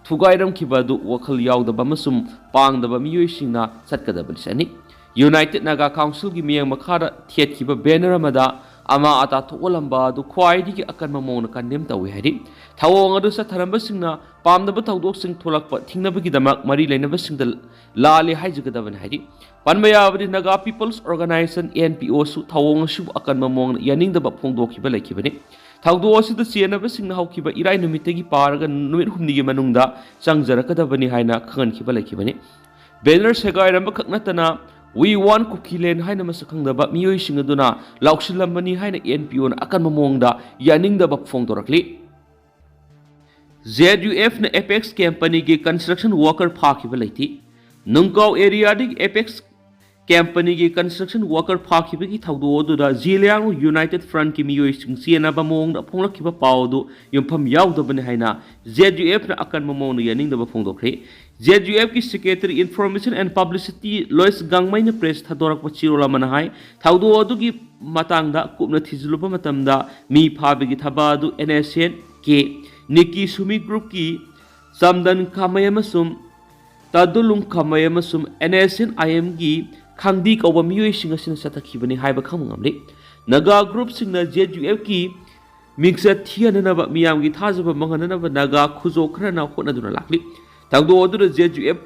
ꯊꯨꯒꯥꯏꯔꯝꯈꯤꯕ ꯑꯗꯨ ꯋꯥꯈꯜ ꯌꯥꯎꯗꯕ ꯑꯃꯁꯨꯡ ꯄꯥꯡꯗꯕ ꯃꯤꯑꯣꯏꯁꯤꯡꯅ ꯆꯠꯀꯗꯕꯅꯤ꯫ ꯌꯨꯅꯥꯏꯇꯦꯗ ꯅꯥꯒꯥ ꯀꯥꯎꯟꯁꯤꯜꯒꯤ ꯃꯤꯠꯌꯦꯡ ꯃꯈꯥꯗ ꯊꯦꯠꯈꯤꯕ ꯕꯦꯅꯔ ꯑꯃꯗ ꯑꯃꯥ ꯑꯇꯥ ꯊꯣꯛꯍꯜꯂꯝꯕ ꯑꯗꯨ ꯈ꯭ꯋꯥꯏꯗꯒꯤ ꯑꯀꯟꯕ ꯃꯑꯣꯡꯗ ꯀꯟꯗꯦꯝ ꯇꯧꯏ ꯍꯥꯏꯔꯤ꯫ ꯊꯧꯑꯣꯡ ꯑꯗꯨ ꯆꯠꯊꯔꯝꯕꯁꯤꯡꯅ ꯄꯥꯝꯗꯕ ꯊꯧꯗꯣꯛꯁꯤꯡ ꯊꯣꯛꯂꯛꯄ ꯊꯤꯡꯅꯕꯒꯤꯗꯃꯛ ꯃꯔꯤ ꯂꯩꯅꯕꯁꯤꯡꯗ ꯂꯥꯜꯂꯤ ꯍꯥꯏꯖꯒꯗꯕꯅꯤ ꯍꯥꯏꯔꯤ꯫ ꯄꯟꯕ ꯌꯥꯕꯗꯤ Naga People's Organization, N P O, ꯁꯨ ꯊꯧꯑꯣꯡ ꯑꯁꯤꯕꯨ ꯑꯀꯟꯕ ꯃꯑꯣꯡꯗ ꯌꯥꯅꯤꯡꯗꯕ ꯐꯣꯡꯗꯣꯛꯈꯤꯕ ꯂꯩꯈꯤꯕꯅꯤ꯫ ꯊꯧꯗꯣꯛ ꯑꯁꯤꯗ ꯆꯦꯟꯅꯕꯁꯤꯡꯅ ꯍꯧꯈꯤꯕ ꯏꯔꯥꯏ ꯅꯨꯃꯤꯠꯇꯒꯤ ꯄꯥꯔꯒ ꯅꯨꯃꯤꯠ ꯍꯨꯝꯅꯤꯒꯤ ꯃꯅꯨꯡꯗ ꯆꯪꯖꯔꯛꯀꯗꯕꯅꯤ ꯍꯥꯏꯅ ꯈꯪꯍꯟꯈꯤꯕ ꯂꯩꯈꯤꯕꯅꯤ꯫ ꯕꯦꯅꯔ ꯁꯦꯒꯥꯏꯔꯝꯕ ꯈꯛ ꯅꯠꯇꯅ "We want Kukiland" ꯍꯥꯏꯅ ꯃꯁꯛ ꯈꯪꯗꯕ ꯃꯤꯑꯣꯏꯁꯤꯡ ꯑꯗꯨꯅ ꯂꯥꯎꯁꯤꯜꯂꯝꯕꯅꯤ ꯍꯥꯏꯅ ꯑꯦꯟ ꯄꯤ ꯑꯣꯅ ꯑꯀꯟꯕ ꯃꯑꯣꯡꯗ ꯌꯥꯅꯤꯡꯗꯕ ꯐꯣꯡꯗꯣꯔꯛꯂꯤ꯫ ꯖꯦ ꯑꯦꯠ ꯌꯨ ꯑꯦꯐꯅ ꯑꯦꯄꯦꯛꯁ ꯀꯝꯄꯅꯤꯒꯤ ꯀꯟꯁꯇ꯭ꯔꯛꯁꯟ ꯋꯥꯔꯀꯔ ꯐꯥꯈꯤꯕ ꯂꯩꯇꯦ꯫ ꯅꯨꯡꯀꯥꯎ ꯑꯦꯔꯤꯌꯥꯗꯒꯤ ꯑꯦꯄꯦꯛꯁ ꯀꯝꯄꯅꯤꯒꯤ ꯀꯟꯁꯇ꯭ꯔꯛꯁꯟ ꯋꯥꯔꯀꯔ ꯐꯥꯈꯤꯕꯒꯤ ꯊꯧꯗꯣꯛ ꯑꯗꯨꯗ ꯖꯤꯂꯤꯌꯥꯡꯔꯣꯡ ꯌꯨꯅꯥꯏꯇꯦꯗ ꯐ꯭ꯔꯟꯠꯀꯤ ꯃꯤꯑꯣꯏꯁꯤꯡ ꯆꯦꯟꯅꯕ ꯃꯑꯣꯡꯗ ꯐꯣꯡꯂꯛꯈꯤꯕ ꯄꯥꯎ ꯑꯗꯨ ꯌꯨꯝꯐꯝ ꯌꯥꯎꯗꯕꯅꯤ ꯍꯥꯏꯅ ꯖꯦ ꯑꯦꯠ ꯌꯨ ꯑꯦꯐꯅ ꯑꯀꯟꯕ ꯃꯑꯣꯡꯗ ꯌꯥꯅꯤꯡꯗꯕ ꯐꯣꯡꯗꯣꯛꯈ꯭ꯔꯦ꯫ ꯖꯦ ꯑꯦꯠ ꯌꯨ ꯑꯦꯐꯀꯤ secretary information and publicity Lois ꯒꯥꯡꯃꯩꯅ ꯄ꯭ꯔꯦꯁ ꯊꯥꯗꯣꯔꯛꯄ ꯆꯦꯔꯣꯜ ꯑꯃꯅ ꯍꯥꯏ, ꯊꯧꯗꯣꯛ ꯑꯗꯨꯒꯤ ꯃꯇꯥꯡꯗ ꯀꯨꯞꯅ ꯊꯤꯖꯤꯜꯂꯨꯕ ꯃꯇꯝꯗ ꯃꯤ ꯐꯥꯕꯒꯤ ꯊꯕꯛ ꯑꯗꯨ ꯑꯦꯟ ꯑꯦꯁ ꯑꯦꯟ ꯀꯦ, ꯅꯤꯀꯤ ꯁꯨꯃꯤ ꯒ꯭ꯔꯨꯞꯀꯤ ꯆꯝꯗꯟ ꯈꯥꯃꯩ ꯑꯃꯁꯨꯡ ꯇꯥꯗꯨꯂꯨꯡ ꯈꯥꯃꯩ ꯑꯃꯁꯨꯡ ꯑꯦꯟ ꯑꯦꯁ ꯑꯦꯟ ꯑꯥꯏ ꯑꯦꯝꯒꯤ ꯈꯥꯡꯗꯤ ꯀꯧꯕ ꯃꯤꯑꯣꯏꯁꯤꯡ ꯑꯁꯤꯅ ꯆꯠꯊꯈꯤꯕꯅꯤ ꯍꯥꯏꯕ ꯈꯪꯕ ꯉꯝꯂꯤ꯫ ꯅꯥꯒꯥ ꯒ꯭ꯔꯨꯞꯁꯤꯡꯅ ꯖꯦ ꯑꯦꯠ ꯌꯨ ꯑꯦꯐꯀꯤ ꯃꯤꯡꯆꯠ ꯊꯤꯍꯟꯅꯅꯕ, ꯃꯤꯌꯥꯝꯒꯤ ꯊꯥꯖꯕ ꯃꯥꯡꯍꯟꯅꯅꯕ ꯅꯥꯒꯥ ꯈꯨꯖꯣꯞ ꯈꯔꯅ ꯍꯣꯠꯅꯗꯨꯅ ꯂꯥꯛꯂꯤ꯫ ꯊꯧꯗꯣꯛ ꯑꯗꯨꯗ ꯖꯦ ꯑꯦꯠ ꯌꯨ ꯑꯦꯐ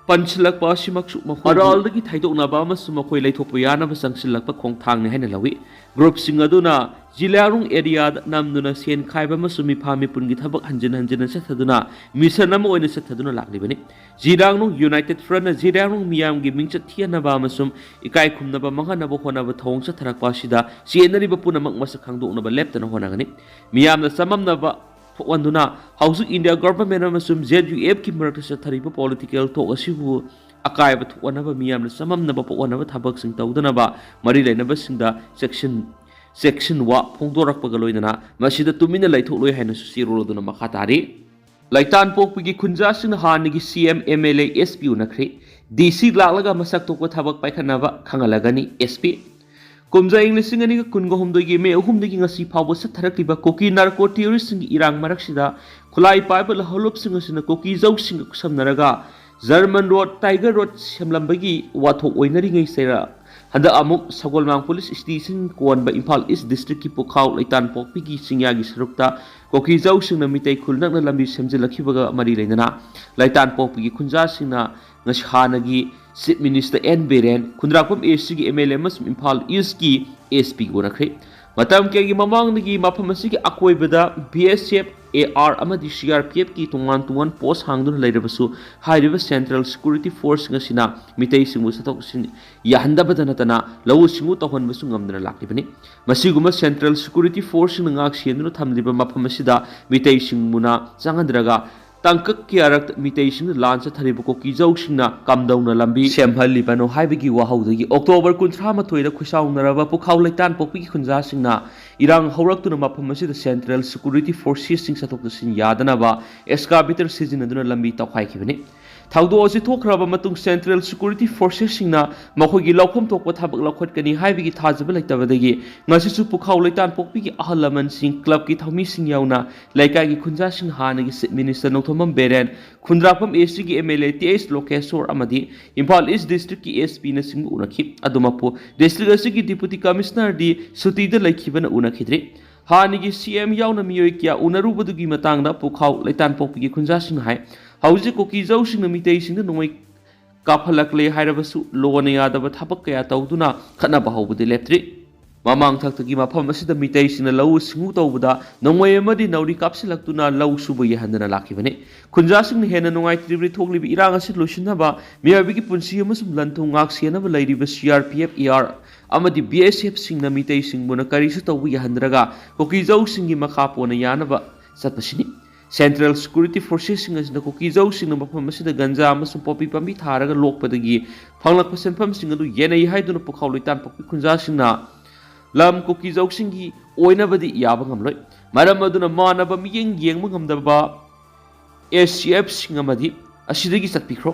ꯄꯟꯁꯤꯜꯂꯛꯄ ꯑꯁꯤꯃꯛꯁꯨ ꯃꯈꯣꯏꯕꯨ ꯑꯔꯥꯜꯗꯒꯤ ꯊꯩꯗꯣꯛꯅꯕ ꯑꯃꯁꯨꯡ ꯃꯈꯣꯏ ꯂꯩꯊꯣꯛꯄ ꯌꯥꯅꯕ ꯆꯪꯁꯤꯜꯂꯛꯄ ꯈꯣꯡꯊꯥꯡꯅꯤ ꯍꯥꯏꯅ ꯂꯧꯏ꯫ ꯒ꯭ꯔꯨꯞꯁꯤꯡ ꯑꯗꯨꯅ ꯖꯤꯂꯤꯌꯥꯡꯔꯣꯡ ꯑꯦꯔꯤꯌꯥꯗ ꯅꯝꯗꯨꯅ ꯁꯦꯟ ꯈꯥꯏꯕ ꯑꯃꯁꯨꯡ ꯃꯤꯐꯥ ꯃꯤꯄꯨꯟꯒꯤ ꯊꯕꯛ ꯍꯟꯖꯤꯟ ꯍꯟꯖꯤꯟꯅ ꯆꯠꯊꯗꯨꯅ ꯃꯤꯁꯟ ꯑꯃ ꯑꯣꯏꯅ ꯆꯠꯊꯗꯨꯅ ꯂꯥꯛꯂꯤꯕꯅꯤ꯫ ꯖꯤꯂꯤꯌꯥꯡꯔꯣꯡ ꯌꯨꯅꯥꯏꯇꯦꯗ ꯐ꯭ꯔꯟꯠꯅ ꯖꯤꯂꯤꯌꯥꯡꯔꯣꯡ ꯃꯤꯌꯥꯝꯒꯤ ꯃꯤꯡꯆꯠ ꯊꯤꯍꯟꯅꯕ ꯑꯃꯁꯨꯡ ꯏꯀꯥꯏ ꯈꯨꯝꯅꯕ ꯃꯥꯡꯍꯟꯅꯕ ꯍꯣꯠꯅꯕ ꯊꯧꯑꯣꯡ ꯆꯠꯊꯔꯛꯄ ꯑꯁꯤꯗ ꯆꯦꯟꯅꯔꯤꯕ ꯄꯨꯝꯅꯃꯛ ꯃꯁꯛ ꯈꯪꯗꯣꯛꯅꯕ ꯂꯦꯞꯇꯅ ꯍꯣꯠꯅꯒꯅꯤ꯫ ꯃꯤꯌꯥꯝꯅ ꯆꯃꯝꯅꯕ ꯊꯣꯛꯍꯟꯗꯨꯅ ꯍꯧꯖꯤꯛ ꯏꯟꯗꯤꯌꯥ ꯒꯚꯔꯟꯃꯦꯟꯠ ꯑꯃꯁꯨꯡ ꯖꯦ ꯑꯦꯠ ꯌꯨ ꯑꯦꯐꯀꯤ ꯃꯔꯛꯇ ꯆꯠꯊꯔꯤꯕ ꯄꯣꯂꯤꯇꯤꯀꯦꯜ ꯇꯣꯛ ꯑꯁꯤꯕꯨ ꯑꯀꯥꯏꯕ ꯊꯣꯛꯍꯟꯅꯕ ꯃꯤꯌꯥꯝꯅ ꯆꯃꯝꯅꯕ ꯄꯣꯛꯍꯟꯅꯕ ꯊꯕꯛꯁꯤꯡ ꯇꯧꯗꯅꯕ ꯃꯔꯤ ꯂꯩꯅꯕꯁꯤꯡꯗ ꯆꯦꯛꯁꯤꯟ-, ꯆꯦꯛꯁꯤꯟꯋꯥ ꯐꯣꯡꯗꯣꯔꯛꯄꯒ ꯂꯣꯏꯅꯅ ꯃꯁꯤꯗ ꯇꯨꯃꯤꯟꯅ ꯂꯩꯊꯣꯛꯂꯣꯏ ꯍꯥꯏꯅꯁꯨ ꯆꯦꯔꯣꯜ ꯑꯗꯨꯅ ꯃꯈꯥ ꯇꯥꯔꯤ꯫ ꯂꯩꯇꯥꯟꯄꯣꯛꯄꯤꯒꯤ ꯈꯨꯟꯖꯥꯁꯤꯡꯅ ꯍꯥꯟꯅꯒꯤ C M, M L A, S P ꯎꯅꯈ꯭ꯔꯦ꯫ ꯗꯤ ꯁꯤ ꯂꯥꯛꯂꯒ ꯃꯁꯛ ꯊꯣꯛꯄ ꯊꯕꯛ ꯄꯥꯏꯈꯠꯅꯕ ꯈꯪꯍꯜꯂꯒꯅꯤ, ꯑꯦꯁ ꯄꯤ꯫ ꯀꯨꯝꯖꯥ ꯏꯪ ꯂꯤꯁꯤꯡ ꯑꯅꯤꯒ ꯀꯨꯟꯒ ꯍꯨꯝꯗꯣꯏꯒꯤ ꯃꯦ ꯑꯍꯨꯝꯗꯒꯤ ꯉꯁꯤ ꯐꯥꯎꯕ ꯆꯠꯊꯔꯛꯂꯤꯕ ꯀꯨꯀꯤ ꯅꯥꯔꯀꯣ ꯇꯦꯔꯣꯔꯤꯁꯁꯤꯡꯒꯤ ꯏꯔꯥꯡ ꯃꯔꯛꯁꯤꯗ ꯈꯨꯠꯂꯥꯏ ꯄꯥꯏꯕ ꯂꯍꯧꯂꯨꯞꯁꯤꯡ ꯑꯁꯤꯅ ꯀꯨꯀꯤ ꯖꯧꯁꯤꯡꯒ ꯈꯨꯠꯁꯝꯅꯔꯒ ꯖꯔꯃꯟ ꯔꯣꯗ, ꯇꯥꯏꯒꯔ ꯔꯣꯗ ꯁꯦꯝꯂꯝꯕꯒꯤ ꯋꯥꯊꯣꯛ ꯑꯣꯏꯅꯔꯤꯉꯩ ꯆꯩꯔꯥ ꯍꯟꯗꯛ ꯑꯃꯨꯛ ꯁꯒꯣꯜꯕꯟ ꯄꯨꯂꯤꯁ ꯁ꯭ꯇꯦꯁꯟ ꯀꯣꯟꯕ ꯏꯝꯐꯥꯜ ꯏꯁ ꯗꯤꯁꯇ꯭ꯔꯤꯛꯀꯤ ꯄꯨꯈꯥꯎ ꯂꯩꯇꯥꯟꯄꯣꯛꯄꯤꯒꯤ ꯆꯤꯡꯌꯥꯒꯤ ꯁꯔꯨꯛꯇ ꯀꯨꯀꯤ ꯖꯧꯁꯤꯡꯅ ꯃꯤꯇꯩ ꯈꯨꯜ ꯅꯛꯅ ꯂꯝꯕꯤ ꯁꯦꯝꯖꯤꯜꯂꯛꯈꯤꯕꯒ ꯃꯔꯤ ꯂꯩꯅꯅ ꯂꯩꯇꯥꯟꯄꯣꯛꯄꯤꯒꯤ ꯈꯨꯟꯖꯥꯁꯤꯡꯅ ꯉꯁꯤ ꯍꯥꯟꯅꯒꯤ chief minister and Biren, Khundrakpam A ꯁꯤꯒꯤ ꯑꯦꯝ ꯑꯦꯜ ꯑꯦ ꯑꯃꯁꯨꯡ ꯏꯝꯐꯥꯜ ꯏꯁꯀꯤ ꯑꯦꯁ ꯄꯤ ꯎꯅꯈ꯭ꯔꯦ꯫ ꯃꯇꯝ ꯀꯌꯥꯒꯤ ꯃꯃꯥꯡꯗꯒꯤ ꯃꯐꯝ ꯑꯁꯤꯒꯤ ꯑꯀꯣꯏꯕꯗ B S F A R ꯑꯃꯗꯤ ꯁꯤ ꯑꯥꯔ ꯄꯤ ꯑꯦꯐꯀꯤ ꯇꯣꯉꯥꯟ ꯇꯣꯉꯥꯟ ꯄꯣꯁ ꯍꯥꯡꯗꯨꯅ ꯂꯩꯔꯕꯁꯨ, ꯍꯥꯏꯔꯤꯕ ꯁꯦꯟꯇ꯭ꯔꯦꯜ ꯁꯦꯀ꯭ꯌꯨꯔꯤꯇꯤ ꯐꯣꯔꯁꯁꯤꯡ ꯑꯁꯤꯅ ꯃꯤꯇꯩꯁꯤꯡꯕꯨ ꯆꯠꯊꯣꯛ ꯆꯠꯁꯤꯟ ꯌꯥꯍꯟꯗꯕꯗ ꯅꯠꯇꯅ ꯂꯧꯎ ꯁꯤꯡꯎ ꯇꯧꯍꯟꯕꯁꯨ ꯉꯝꯗꯅ ꯂꯥꯛꯂꯤꯕꯅꯤ꯫ ꯃꯁꯤꯒꯨꯝꯕ ꯁꯦꯟꯇ꯭ꯔꯦꯜ ꯁꯦꯀ꯭ꯌꯨꯔꯤꯇꯤ ꯐꯣꯔꯁꯁꯤꯡꯅ ꯉꯥꯛ ꯁꯦꯟꯗꯨꯅ ꯊꯝꯂꯤꯕ ꯃꯐꯝ ꯑꯁꯤꯗ ꯃꯤꯇꯩꯁꯤꯡꯕꯨꯅ ꯆꯪꯍꯟꯗ꯭ꯔꯒ ꯇꯥꯡꯀꯛ ꯀꯌꯥꯔꯛ ꯃꯤꯇꯩꯁꯤꯡꯅ ꯂꯥꯟ ꯆꯠꯊꯔꯤꯕ ꯀꯨꯀꯤꯖꯧꯁꯤꯡꯅ ꯀꯝꯗꯧꯅ ꯂꯝꯕꯤ ꯁꯦꯝꯍꯜꯂꯤꯕꯅꯣ ꯍꯥꯏꯕꯒꯤ ꯋꯥꯍꯧꯗꯒꯤ ꯑꯣꯛꯇꯣꯕꯔ ꯀꯨꯟꯊ꯭ꯔꯥ ꯃꯥꯊꯣꯏꯗ ꯈꯨꯁꯥꯎꯅꯔꯕ ꯄꯨꯈꯥꯎ ꯂꯩꯇꯥꯟꯄꯣꯛꯄꯤꯒꯤ ꯈꯨꯟꯖꯥꯁꯤꯡꯅ ꯏꯔꯥꯡ ꯍꯧꯔꯛꯇꯨꯅ ꯃꯐꯝ ꯑꯁꯤꯗ ꯁꯦꯟꯇ꯭ꯔꯦꯜ ꯁꯦꯀ꯭ꯌꯨꯔꯤꯇꯤ ꯐꯣꯔꯁꯦꯁꯁꯤꯡ ꯆꯠꯊꯣꯛ ꯆꯠꯁꯤꯟ ꯌꯥꯗꯅꯕ ꯑꯦꯛꯁꯀꯥꯚꯦꯇꯔ ꯁꯤꯖꯤꯟꯅꯗꯨꯅ ꯂꯝꯕꯤ ꯇꯧꯈꯥꯏꯈꯤꯕꯅꯤ꯫ ꯊꯧꯗꯣꯛ ꯑꯁꯤ ꯊꯣꯛꯈ꯭ꯔꯕ ꯃꯇꯨꯡ ꯁꯦꯟꯇ꯭ꯔꯦꯜ ꯁꯦꯀ꯭ꯌꯨꯔꯤꯇꯤ ꯐꯣꯔꯁꯦꯁꯁꯤꯡꯅ ꯃꯈꯣꯏꯒꯤ ꯂꯧꯐꯝ ꯊꯣꯛꯄ ꯊꯕꯛ ꯂꯧꯈꯠꯀꯅꯤ ꯍꯥꯏꯕꯒꯤ ꯊꯥꯖꯕ ꯂꯩꯇꯕꯗꯒꯤ ꯉꯁꯤꯁꯨ ꯄꯨꯈꯥꯎ ꯂꯩꯇꯥꯟꯄꯣꯛꯄꯤꯒꯤ ꯑꯍꯜ ꯂꯃꯟꯁꯤꯡ, ꯀ꯭ꯂꯕꯀꯤ ꯊꯧꯃꯤꯁꯤꯡ ꯌꯥꯎꯅ ꯂꯩꯀꯥꯏꯒꯤ ꯈꯨꯟꯖꯥꯁꯤꯡ ꯍꯥꯟꯅꯒꯤ chief minister Nongthombam Biren, Khundrakpam A ꯁꯤꯒꯤ M L A T H Lokeshore ꯑꯃꯗꯤ ꯏꯝꯐꯥꯜ ꯏꯁ ꯗꯤꯁꯇ꯭ꯔꯤꯛꯀꯤ ꯑꯦꯁ ꯄꯤꯅꯆꯤꯡꯕ ꯎꯅꯈꯤ꯫ ꯑꯗꯨꯃꯛꯄꯨ ꯗꯤꯁꯇ꯭ꯔꯤꯛ ꯑꯁꯤꯒꯤ ꯗꯤꯄꯨꯇꯤ ꯀꯃꯤꯁꯅꯔꯗꯤ ꯁꯨꯇꯤꯗ ꯂꯩꯈꯤꯕꯅ ꯎꯅꯈꯤꯗ꯭ꯔꯤ꯫ ꯍꯥꯟꯅꯒꯤ ꯁꯤ ꯑꯦꯝ ꯌꯥꯎꯅ ꯃꯤꯑꯣꯏ ꯀꯌꯥ ꯎꯅꯔꯨꯕꯗꯨꯒꯤ ꯃꯇꯥꯡꯗ ꯄꯨꯈꯥꯎ ꯂꯩꯇꯥꯟꯄꯣꯛꯄꯤꯒꯤ ꯈꯨꯟꯖꯥꯁꯤꯡꯅ ꯍꯥꯏ꯫ ꯍꯧꯖꯤꯛ ꯀꯨꯀꯤꯖꯧꯁꯤꯡꯅ ꯃꯤꯇꯩꯁꯤꯡꯗ ꯅꯣꯡꯃꯩ ꯀꯥꯞꯍꯜꯂꯛꯂꯦ ꯍꯥꯏꯔꯕꯁꯨ ꯂꯣꯅ ꯌꯥꯗꯕ ꯊꯕꯛ ꯀꯌꯥ ꯇꯧꯗꯨꯅ ꯈꯠꯅꯕ ꯍꯧꯕꯗꯤ ꯂꯦꯞꯇ꯭ꯔꯤ꯫ ꯃꯃꯥꯡ ꯊꯛꯇꯒꯤ ꯃꯐꯝ ꯑꯁꯤꯗ ꯃꯤꯇꯩꯁꯤꯡꯅ ꯂꯧꯎ ꯁꯤꯡꯎ ꯇꯧꯕꯗ ꯅꯣꯡꯃꯩ ꯑꯃꯗꯤ ꯅꯥꯎꯔꯤ ꯀꯥꯞꯁꯤꯜꯂꯛꯇꯨꯅ ꯂꯧ ꯁꯨꯕ ꯌꯥꯍꯟꯗꯅ ꯂꯥꯛꯈꯤꯕꯅꯤ꯫ ꯈꯨꯟꯖꯥꯁꯤꯡꯅ ꯍꯦꯟꯅ ꯅꯨꯡꯉꯥꯏꯇ꯭ꯔꯤꯕꯗꯤ ꯊꯣꯛꯂꯤꯕ ꯏꯔꯥꯡ ꯑꯁꯤ ꯂꯣꯏꯁꯤꯟꯅꯕ, ꯃꯤꯑꯣꯏꯕꯒꯤ ꯄꯨꯟꯁꯤ ꯑꯃꯁꯨꯡ ꯂꯟ ꯊꯨꯝ ꯉꯥꯛ ꯁꯦꯟꯅꯕ ꯂꯩꯔꯤꯕ C R P F, A R ꯑꯃꯗꯤ ꯕꯤ ꯑꯦꯁ ꯑꯦꯐꯁꯤꯡꯅ ꯃꯤꯇꯩꯁꯤꯡꯕꯨꯅ ꯀꯔꯤꯁꯨ ꯇꯧꯕ ꯌꯥꯍꯟꯗ꯭ꯔꯒ ꯀꯨꯀꯤꯖꯧꯁꯤꯡꯒꯤ ꯃꯈꯥ ꯄꯣꯟꯅ ꯌꯥꯅꯕ ꯆꯠꯄꯁꯤꯅꯤ꯫ ꯁꯦꯟꯇ꯭ꯔꯦꯜ ꯁꯦꯀ꯭ꯌꯨꯔꯤꯇꯤ ꯐꯣꯔꯁꯦꯁꯁꯤꯡ ꯑꯁꯤꯅ ꯀꯨꯀꯤꯖꯧꯁꯤꯡꯅ ꯃꯐꯝ ꯑꯁꯤꯗ ꯒꯟꯖꯥ ꯑꯃꯁꯨꯡ ꯄꯣꯄꯤ ꯄꯥꯝꯕꯤ ꯊꯥꯔꯒ ꯂꯣꯛꯄꯗꯒꯤ ꯐꯪꯂꯛꯄ ꯁꯦꯟꯐꯝꯁꯤꯡ ꯑꯗꯨ ꯌꯦꯟꯅꯩ ꯍꯥꯏꯗꯨꯅ ꯄꯨꯈꯥꯎ ꯂꯩꯇꯥꯟꯄꯣꯛꯄꯤ ꯈꯨꯟꯖꯥꯁꯤꯡꯅ ꯂꯝ ꯀꯨꯀꯤꯖꯧꯁꯤꯡꯒꯤ ꯑꯣꯏꯅꯕꯗꯤ ꯌꯥꯕ ꯉꯝꯂꯣꯏ꯫ ꯃꯔꯝ ꯑꯗꯨꯅ ꯃꯥꯟꯅꯕ ꯃꯤꯠꯌꯦꯡ ꯌꯦꯡꯕ ꯉꯝꯗꯕ ꯑꯦꯁ ꯁꯤ ꯑꯦꯐꯁꯤꯡ ꯑꯃꯗꯤ ꯑꯁꯤꯗꯒꯤ ꯆꯠꯄꯤꯈ꯭ꯔꯣ꯫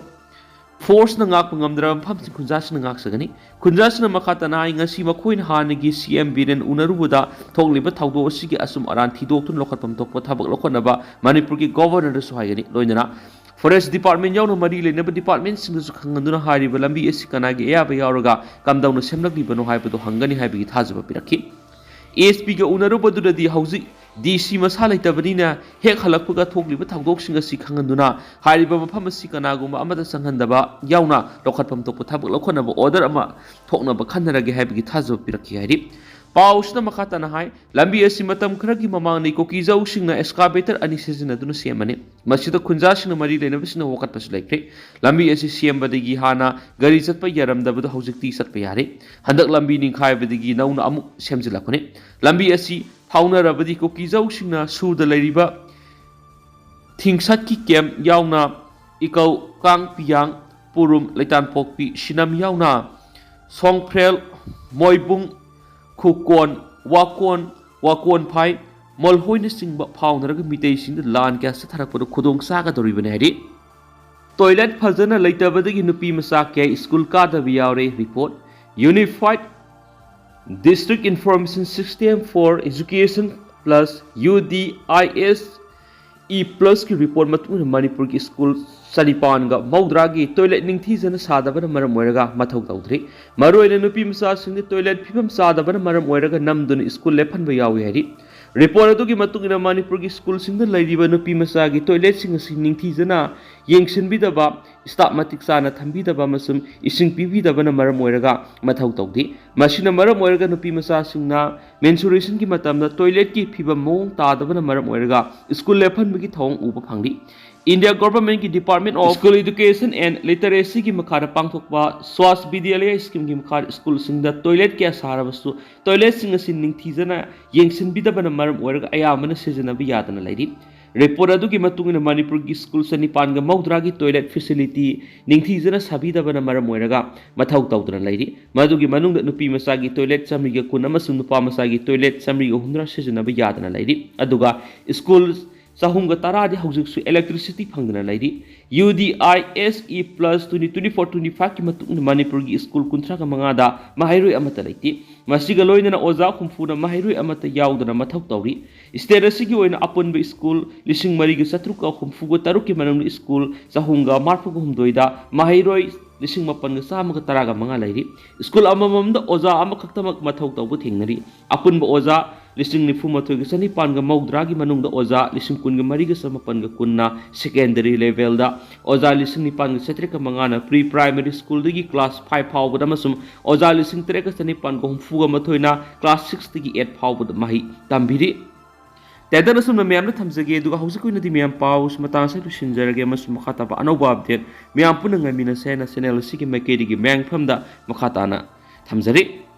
ꯐꯣꯔꯁꯅ ꯉꯥꯛꯄ ꯉꯝꯗ꯭ꯔꯕ ꯃꯐꯝꯁꯤꯡ ꯈꯨꯟꯖꯥꯁꯤꯡꯅ ꯉꯥꯛꯆꯒꯅꯤ꯫ ꯈꯨꯟꯖꯥꯁꯤꯡꯅ ꯃꯈꯥ ꯇꯥꯅ ꯍꯥꯏ, ꯉꯁꯤ ꯃꯈꯣꯏꯅ ꯍꯥꯟꯅꯒꯤ ꯁꯤ ꯑꯦꯝ ꯕꯤꯔꯦꯟ ꯎꯅꯔꯨꯕꯗ ꯊꯣꯛꯂꯤꯕ ꯊꯧꯗꯣꯛ ꯑꯁꯤꯒꯤ ꯑꯆꯨꯝ ꯑꯔꯥꯟ ꯊꯤꯗꯣꯛꯇꯨꯅ ꯂꯧꯈꯠꯐꯝ ꯊꯣꯛꯄ ꯊꯕꯛ ꯂꯧꯈꯠꯅꯕ ꯃꯅꯤꯄꯨꯔꯒꯤ ꯒꯣꯚꯔꯅꯔꯗꯁꯨ ꯍꯥꯏꯒꯅꯤ꯫ ꯂꯣꯏꯅꯅ ꯐꯣꯔꯦꯁ ꯗꯤꯄꯥꯔꯠꯃꯦꯟ ꯌꯥꯎꯅ ꯃꯔꯤ ꯂꯩꯅꯕ ꯗꯤꯄꯥꯔꯠꯃꯦꯟꯁꯤꯡꯗꯁꯨ ꯈꯪꯍꯟꯗꯨꯅ ꯍꯥꯏꯔꯤꯕ ꯂꯝꯕꯤ ꯑꯁꯤ ꯀꯅꯥꯒꯤ ꯑꯌꯥꯕ ꯌꯥꯎꯔꯒ ꯀꯝꯗꯧꯅ ꯁꯦꯝꯂꯛꯂꯤꯕꯅꯣ ꯍꯥꯏꯕꯗꯨ ꯍꯪꯒꯅꯤ ꯍꯥꯏꯕꯒꯤ ꯊꯥꯖꯕ ꯄꯤꯔꯛꯈꯤ꯫ ꯑꯦꯁ ꯄꯤꯒ ꯎꯅꯔꯨꯕꯗꯨꯗꯗꯤ ꯍꯧꯖꯤꯛ ꯗꯤ ꯁꯤ ꯃꯁꯥ ꯂꯩꯇꯕꯅꯤꯅ ꯍꯦꯛ ꯍꯜꯂꯛꯄꯒ ꯊꯣꯛꯂꯤꯕ ꯊꯧꯗꯣꯛꯁꯤꯡ ꯑꯁꯤ ꯈꯪꯍꯟꯗꯨꯅ ꯍꯥꯏꯔꯤꯕ ꯃꯐꯝ ꯑꯁꯤ ꯀꯅꯥꯒꯨꯝꯕ ꯑꯃꯠꯇ ꯆꯪꯍꯟꯗꯕ ꯌꯥꯎꯅ ꯂꯧꯈꯠꯐꯝ ꯊꯣꯛꯄ ꯊꯕꯛ ꯂꯧꯈꯠꯅꯕ ꯑꯣꯔꯗꯔ ꯑꯃ ꯊꯣꯛꯅꯕ ꯈꯟꯅꯔꯒꯦ ꯍꯥꯏꯕꯒꯤ ꯊꯥꯖꯕ ꯄꯤꯔꯛꯈꯤ ꯍꯥꯏꯔꯤ꯫ ꯄꯥꯎꯁꯤꯅ ꯃꯈꯥ ꯇꯥꯅ ꯍꯥꯏ, ꯂꯝꯕꯤ ꯑꯁꯤ ꯃꯇꯝ ꯈꯔꯒꯤ ꯃꯃꯥꯡꯗ ꯀꯨꯀꯤꯖꯧꯁꯤꯡꯅ excavator ꯑꯅꯤ ꯁꯤꯖꯤꯟꯅꯗꯨꯅ ꯁꯦꯝꯕꯅꯤ꯫ ꯃꯁꯤꯗ ꯈꯨꯟꯖꯥꯁꯤꯡꯅ ꯃꯔꯤ ꯂꯩꯅꯕꯁꯤꯡꯅ ꯋꯥꯀꯠꯄꯁꯨ ꯂꯩꯈ꯭ꯔꯦ꯫ ꯂꯝꯕꯤ ꯑꯁꯤ ꯁꯦꯝꯕꯗꯒꯤ ꯍꯥꯟꯅ ꯒꯥꯔꯤ ꯆꯠꯄ ꯌꯥꯔꯝꯗꯕꯗꯨ ꯍꯧꯖꯤꯛꯇꯤ ꯆꯠꯄ ꯌꯥꯔꯦ꯫ ꯍꯟꯗꯛ ꯂꯝꯕꯤ ꯅꯤꯡꯈꯥꯏꯕꯗꯒꯤ ꯅꯧꯅ ꯑꯃꯨꯛ ꯁꯦꯝꯖꯤꯜꯂꯛꯄꯅꯤ꯫ ꯂꯝꯕꯤ ꯑꯁꯤ ꯐꯥꯎꯅꯔꯕꯗꯤ ꯀꯨꯀꯤꯖꯧꯁꯤꯡꯅ ꯁꯨꯔꯗ ꯂꯩꯔꯤꯕ ꯊꯤꯡꯁꯠꯀꯤ ꯀꯦꯝ ꯌꯥꯎꯅ ꯏꯀꯧ, ꯀꯥꯡ ꯄꯤꯌꯥꯡ, ꯄꯨꯔꯨꯝ, ꯂꯩꯇꯥꯟꯄꯣꯛꯄꯤ, ꯁꯤꯅꯝ ꯌꯥꯎꯅ ꯁꯣꯡꯐ꯭ꯔꯦꯜ, ꯃꯣꯏꯕꯨꯡ, ꯈꯨꯀꯣꯟ, ꯋꯥꯀꯣꯟ, ꯋꯥꯀꯣꯟ ꯐꯥꯏ, ꯃꯣꯜꯍꯣꯏꯅꯆꯤꯡꯕ ꯐꯥꯎꯅꯔꯒ ꯃꯤꯇꯩꯁꯤꯡꯗ ꯂꯥꯟ ꯀꯌꯥ ꯆꯠꯊꯔꯛꯄꯗ ꯈꯨꯗꯣꯡ ꯆꯥꯒꯗꯧꯔꯤꯕꯅꯤ ꯍꯥꯏꯔꯤ꯫ ꯇꯣꯏꯂꯦꯠ ꯐꯖꯅ ꯂꯩꯇꯕꯗꯒꯤ ꯅꯨꯄꯤ ꯃꯆꯥ ꯀꯌꯥ ꯁ꯭ꯀꯨꯜ ꯀꯥꯗꯕ ꯌꯥꯎꯔꯦ꯫ Report, Unified District Information System for Education plus U D I S E plus ꯀꯤ report ꯃꯇꯨꯡ ꯏꯟꯅ ꯃꯅꯤꯄꯨꯔꯒꯤ ꯁ꯭ꯀꯨꯜ ꯆꯅꯤꯄꯥꯟꯒ ꯃꯧꯗ꯭ꯔꯥꯒꯤ ꯇꯣꯏꯂꯦꯠ ꯅꯤꯡꯊꯤꯖꯅ ꯁꯥꯗꯕꯅ ꯃꯔꯝ ꯑꯣꯏꯔꯒ ꯃꯊꯧ ꯇꯧꯗ꯭ꯔꯤ꯫ ꯃꯔꯨꯑꯣꯏꯅ ꯅꯨꯄꯤ ꯃꯆꯥꯁꯤꯡꯗ ꯇꯣꯏꯂꯦꯠ ꯐꯤꯕꯝ ꯆꯥꯗꯕꯅ ꯃꯔꯝ ꯑꯣꯏꯔꯒ ꯅꯝꯗꯨꯅ ꯁ꯭ꯀꯨꯜ ꯂꯦꯞꯍꯟꯕ ꯌꯥꯎꯏ ꯍꯥꯏꯔꯤ꯫ Report ꯑꯗꯨꯒꯤ ꯃꯇꯨꯡ ꯏꯟꯅ ꯃꯅꯤꯄꯨꯔꯒꯤ ꯁ꯭ꯀꯨꯜꯁꯤꯡꯗ ꯂꯩꯔꯤꯕ ꯅꯨꯄꯤ ꯃꯆꯥꯒꯤ ꯇꯣꯏꯂꯦꯠꯁꯤꯡ ꯑꯁꯤ ꯅꯤꯡꯊꯤꯖꯅ ꯌꯦꯡꯁꯤꯟꯕꯤꯗꯕ, staff ꯃꯇꯤꯛ ꯆꯥꯅ ꯊꯝꯕꯤꯗꯕ ꯑꯃꯁꯨꯡ ꯏꯁꯤꯡ ꯄꯤꯕꯤꯗꯕꯅ ꯃꯔꯝ ꯑꯣꯏꯔꯒ ꯃꯊꯧ ꯇꯧꯗꯦ꯫ ꯃꯁꯤꯅ ꯃꯔꯝ ꯑꯣꯏꯔꯒ ꯅꯨꯄꯤ ꯃꯆꯥꯁꯤꯡꯅ menstruationꯒꯤ ꯃꯇꯝꯗ ꯇꯣꯏꯂꯦꯠꯀꯤ ꯐꯤꯕꯝ ꯃꯑꯣꯡ ꯇꯥꯗꯕꯅ ꯃꯔꯝ ꯑꯣꯏꯔꯒ ꯁ꯭ꯀꯨꯜ ꯂꯦꯞꯍꯟꯕꯒꯤ ꯊꯧꯑꯣꯡ ꯎꯕ ꯐꯪꯂꯤ꯫ India Governmentꯀꯤ Department of School Education and Literacyꯒꯤ ꯃꯈꯥꯗ ꯄꯥꯡꯊꯣꯛꯄ ꯁ꯭ꯋꯥꯁ ꯕꯤꯗ꯭ꯌꯥꯂꯌ schemeꯒꯤ ꯃꯈꯥꯗ ꯁ꯭ꯀꯨꯜꯁꯤꯡꯗ ꯇꯣꯏꯂꯦꯠ ꯀꯌꯥ ꯁꯥꯔꯕꯁꯨ ꯇꯣꯏꯂꯦꯠꯁꯤꯡ ꯑꯁꯤ ꯅꯤꯡꯊꯤꯖꯅ ꯌꯦꯡꯁꯤꯟꯕꯤꯗꯕꯅ ꯃꯔꯝ ꯑꯣꯏꯔꯒ ꯑꯌꯥꯝꯕꯅ ꯁꯤꯖꯤꯟꯅꯕ ꯌꯥꯗꯅ ꯂꯩꯔꯤ꯫ Report ꯑꯗꯨꯒꯤ ꯃꯇꯨꯡ ꯏꯟꯅ ꯃꯅꯤꯄꯨꯔꯒꯤ ꯁ꯭ꯀꯨꯜ ꯆꯅꯤꯄꯥꯟꯒ ꯃꯧꯗ꯭ꯔꯥꯒꯤ ꯇꯣꯏꯂꯦꯠ facility ꯅꯤꯡꯊꯤꯖꯅ ꯁꯥꯕꯤꯗꯕꯅ ꯃꯔꯝ ꯑꯣꯏꯔꯒ ꯃꯊꯧ ꯇꯧꯗꯅ ꯂꯩꯔꯤ꯫ ꯃꯗꯨꯒꯤ ꯃꯅꯨꯡꯗ ꯅꯨꯄꯤ ꯃꯆꯥꯒꯤ ꯇꯣꯏꯂꯦꯠ ꯆꯥꯃꯔꯤꯒ ꯀꯨꯟ ꯑꯃꯁꯨꯡ ꯅꯨꯄꯥ ꯃꯆꯥꯒꯤ ꯇꯣꯏꯂꯦꯠ ꯆꯥꯃꯔꯤꯒ ꯍꯨꯝꯗ꯭ꯔꯥ ꯁꯤꯖꯤꯟꯅꯕ ꯌꯥꯗꯅ ꯂꯩꯔꯤ꯫ ꯑꯗꯨꯒ ꯁ꯭ꯀꯨꯜ ꯆꯍꯨꯝꯒ ꯇꯔꯥꯗꯤ ꯍꯧꯖꯤꯛꯁꯨ electricity ꯐꯪꯗꯅ ꯂꯩꯔꯤ꯫ U D I S E plus twenty twenty-four twenty-fiveꯀꯤ ꯃꯇꯨꯡ ꯏꯟꯅ ꯃꯅꯤꯄꯨꯔꯒꯤ ꯁ꯭ꯀꯨꯜ ꯀꯨꯟꯊ꯭ꯔꯥꯒ ꯃꯉꯥꯗ ꯃꯍꯩꯔꯣꯏ ꯑꯃꯠꯇ ꯂꯩꯇꯦ꯫ ꯃꯁꯤꯒ ꯂꯣꯏꯅꯅ ꯑꯣꯖꯥ ꯍꯨꯝꯐꯨꯅ ꯃꯍꯩꯔꯣꯏ ꯑꯃꯠꯇ ꯌꯥꯎꯗꯅ ꯃꯊꯧ ꯇꯧꯔꯤ꯫ State ꯑꯁꯤꯒꯤ ꯑꯣꯏꯅ ꯑꯄꯨꯟꯕ ꯁ꯭ꯀꯨꯜ ꯂꯤꯁꯤꯡ ꯃꯔꯤꯒ ꯆꯥꯇ꯭ꯔꯨꯛꯀ ꯍꯨꯝꯐꯨꯒ ꯇꯔꯨꯛꯀꯤ ꯃꯅꯨꯡꯗ ꯁ꯭ꯀꯨꯜ ꯆꯍꯨꯝꯒ ꯃꯔꯤꯐꯨꯒ ꯍꯨꯝꯗꯣꯏꯗ ꯃꯍꯩꯔꯣꯏ ꯂꯤꯁꯤꯡ ꯃꯥꯄꯟꯒ ꯆꯥꯝꯃꯒ ꯇꯔꯥꯒ ꯃꯉꯥ ꯂꯩꯔꯤ꯫ ꯁ꯭ꯀꯨꯜ ꯑꯃꯃꯝꯗ ꯑꯣꯖꯥ ꯑꯃꯈꯛꯇꯃꯛ ꯃꯊꯧ ꯇꯧꯕ ꯊꯦꯡꯅꯔꯤ꯫ ꯑꯄꯨꯟꯕ ꯑꯣꯖꯥ ꯂꯤꯁꯤꯡ ꯅꯤꯐꯨ ꯃꯥꯊꯣꯏꯒ ꯆꯅꯤꯄꯥꯟꯒ ꯃꯧꯗ꯭ꯔꯥꯒꯤ ꯃꯅꯨꯡꯗ ꯑꯣꯖꯥ ꯂꯤꯁꯤꯡ ꯀꯨꯟꯒ ꯃꯔꯤꯒ ꯆꯃꯥꯄꯟꯒ ꯀꯨꯟꯅ secondary levelꯗ, ꯑꯣꯖꯥ ꯂꯤꯁꯤꯡ ꯅꯤꯄꯥꯟꯒ ꯆꯥꯇ꯭ꯔꯦꯠꯀ ꯃꯉꯥꯅ pre primary schoolꯗꯒꯤ class five ꯐꯥꯎꯕꯗ ꯑꯃꯁꯨꯡ ꯑꯣꯖꯥ ꯂꯤꯁꯤꯡ ꯇꯔꯦꯠꯀ ꯆꯅꯤꯄꯥꯟꯒ ꯍꯨꯝꯐꯨꯒ ꯃꯥꯊꯣꯏꯅ class sixꯇꯒꯤ eight ꯐꯥꯎꯕꯗ ꯃꯍꯩ ꯇꯝꯕꯤꯔꯤ꯫ Tender ꯑꯁꯨꯝꯅ ꯃꯌꯥꯝꯗ ꯊꯝꯖꯒꯦ, ꯑꯗꯨꯒ ꯍꯧꯖꯤꯛꯀꯤ ꯑꯣꯏꯅꯗꯤ ꯃꯌꯥꯝ ꯄꯥꯎ ꯃꯇꯥꯡ ꯑꯁꯤꯗ ꯂꯣꯏꯁꯤꯟꯖꯔꯒꯦ ꯑꯃꯁꯨꯡ ꯃꯈꯥ ꯇꯥꯕ ꯑꯅꯧꯕ update ꯃꯌꯥꯝ ꯄꯨꯟꯅ ꯉꯥꯏꯃꯤꯟꯅꯁꯦ ꯍꯥꯏꯅ channel ꯑꯁꯤꯒꯤ ꯃꯥꯏꯀꯩꯗꯒꯤ ꯃꯌꯥꯝꯒꯤ ꯃꯐꯝꯗ ꯃꯈꯥ ꯇꯥꯅ ꯊꯝꯖꯔꯤ꯫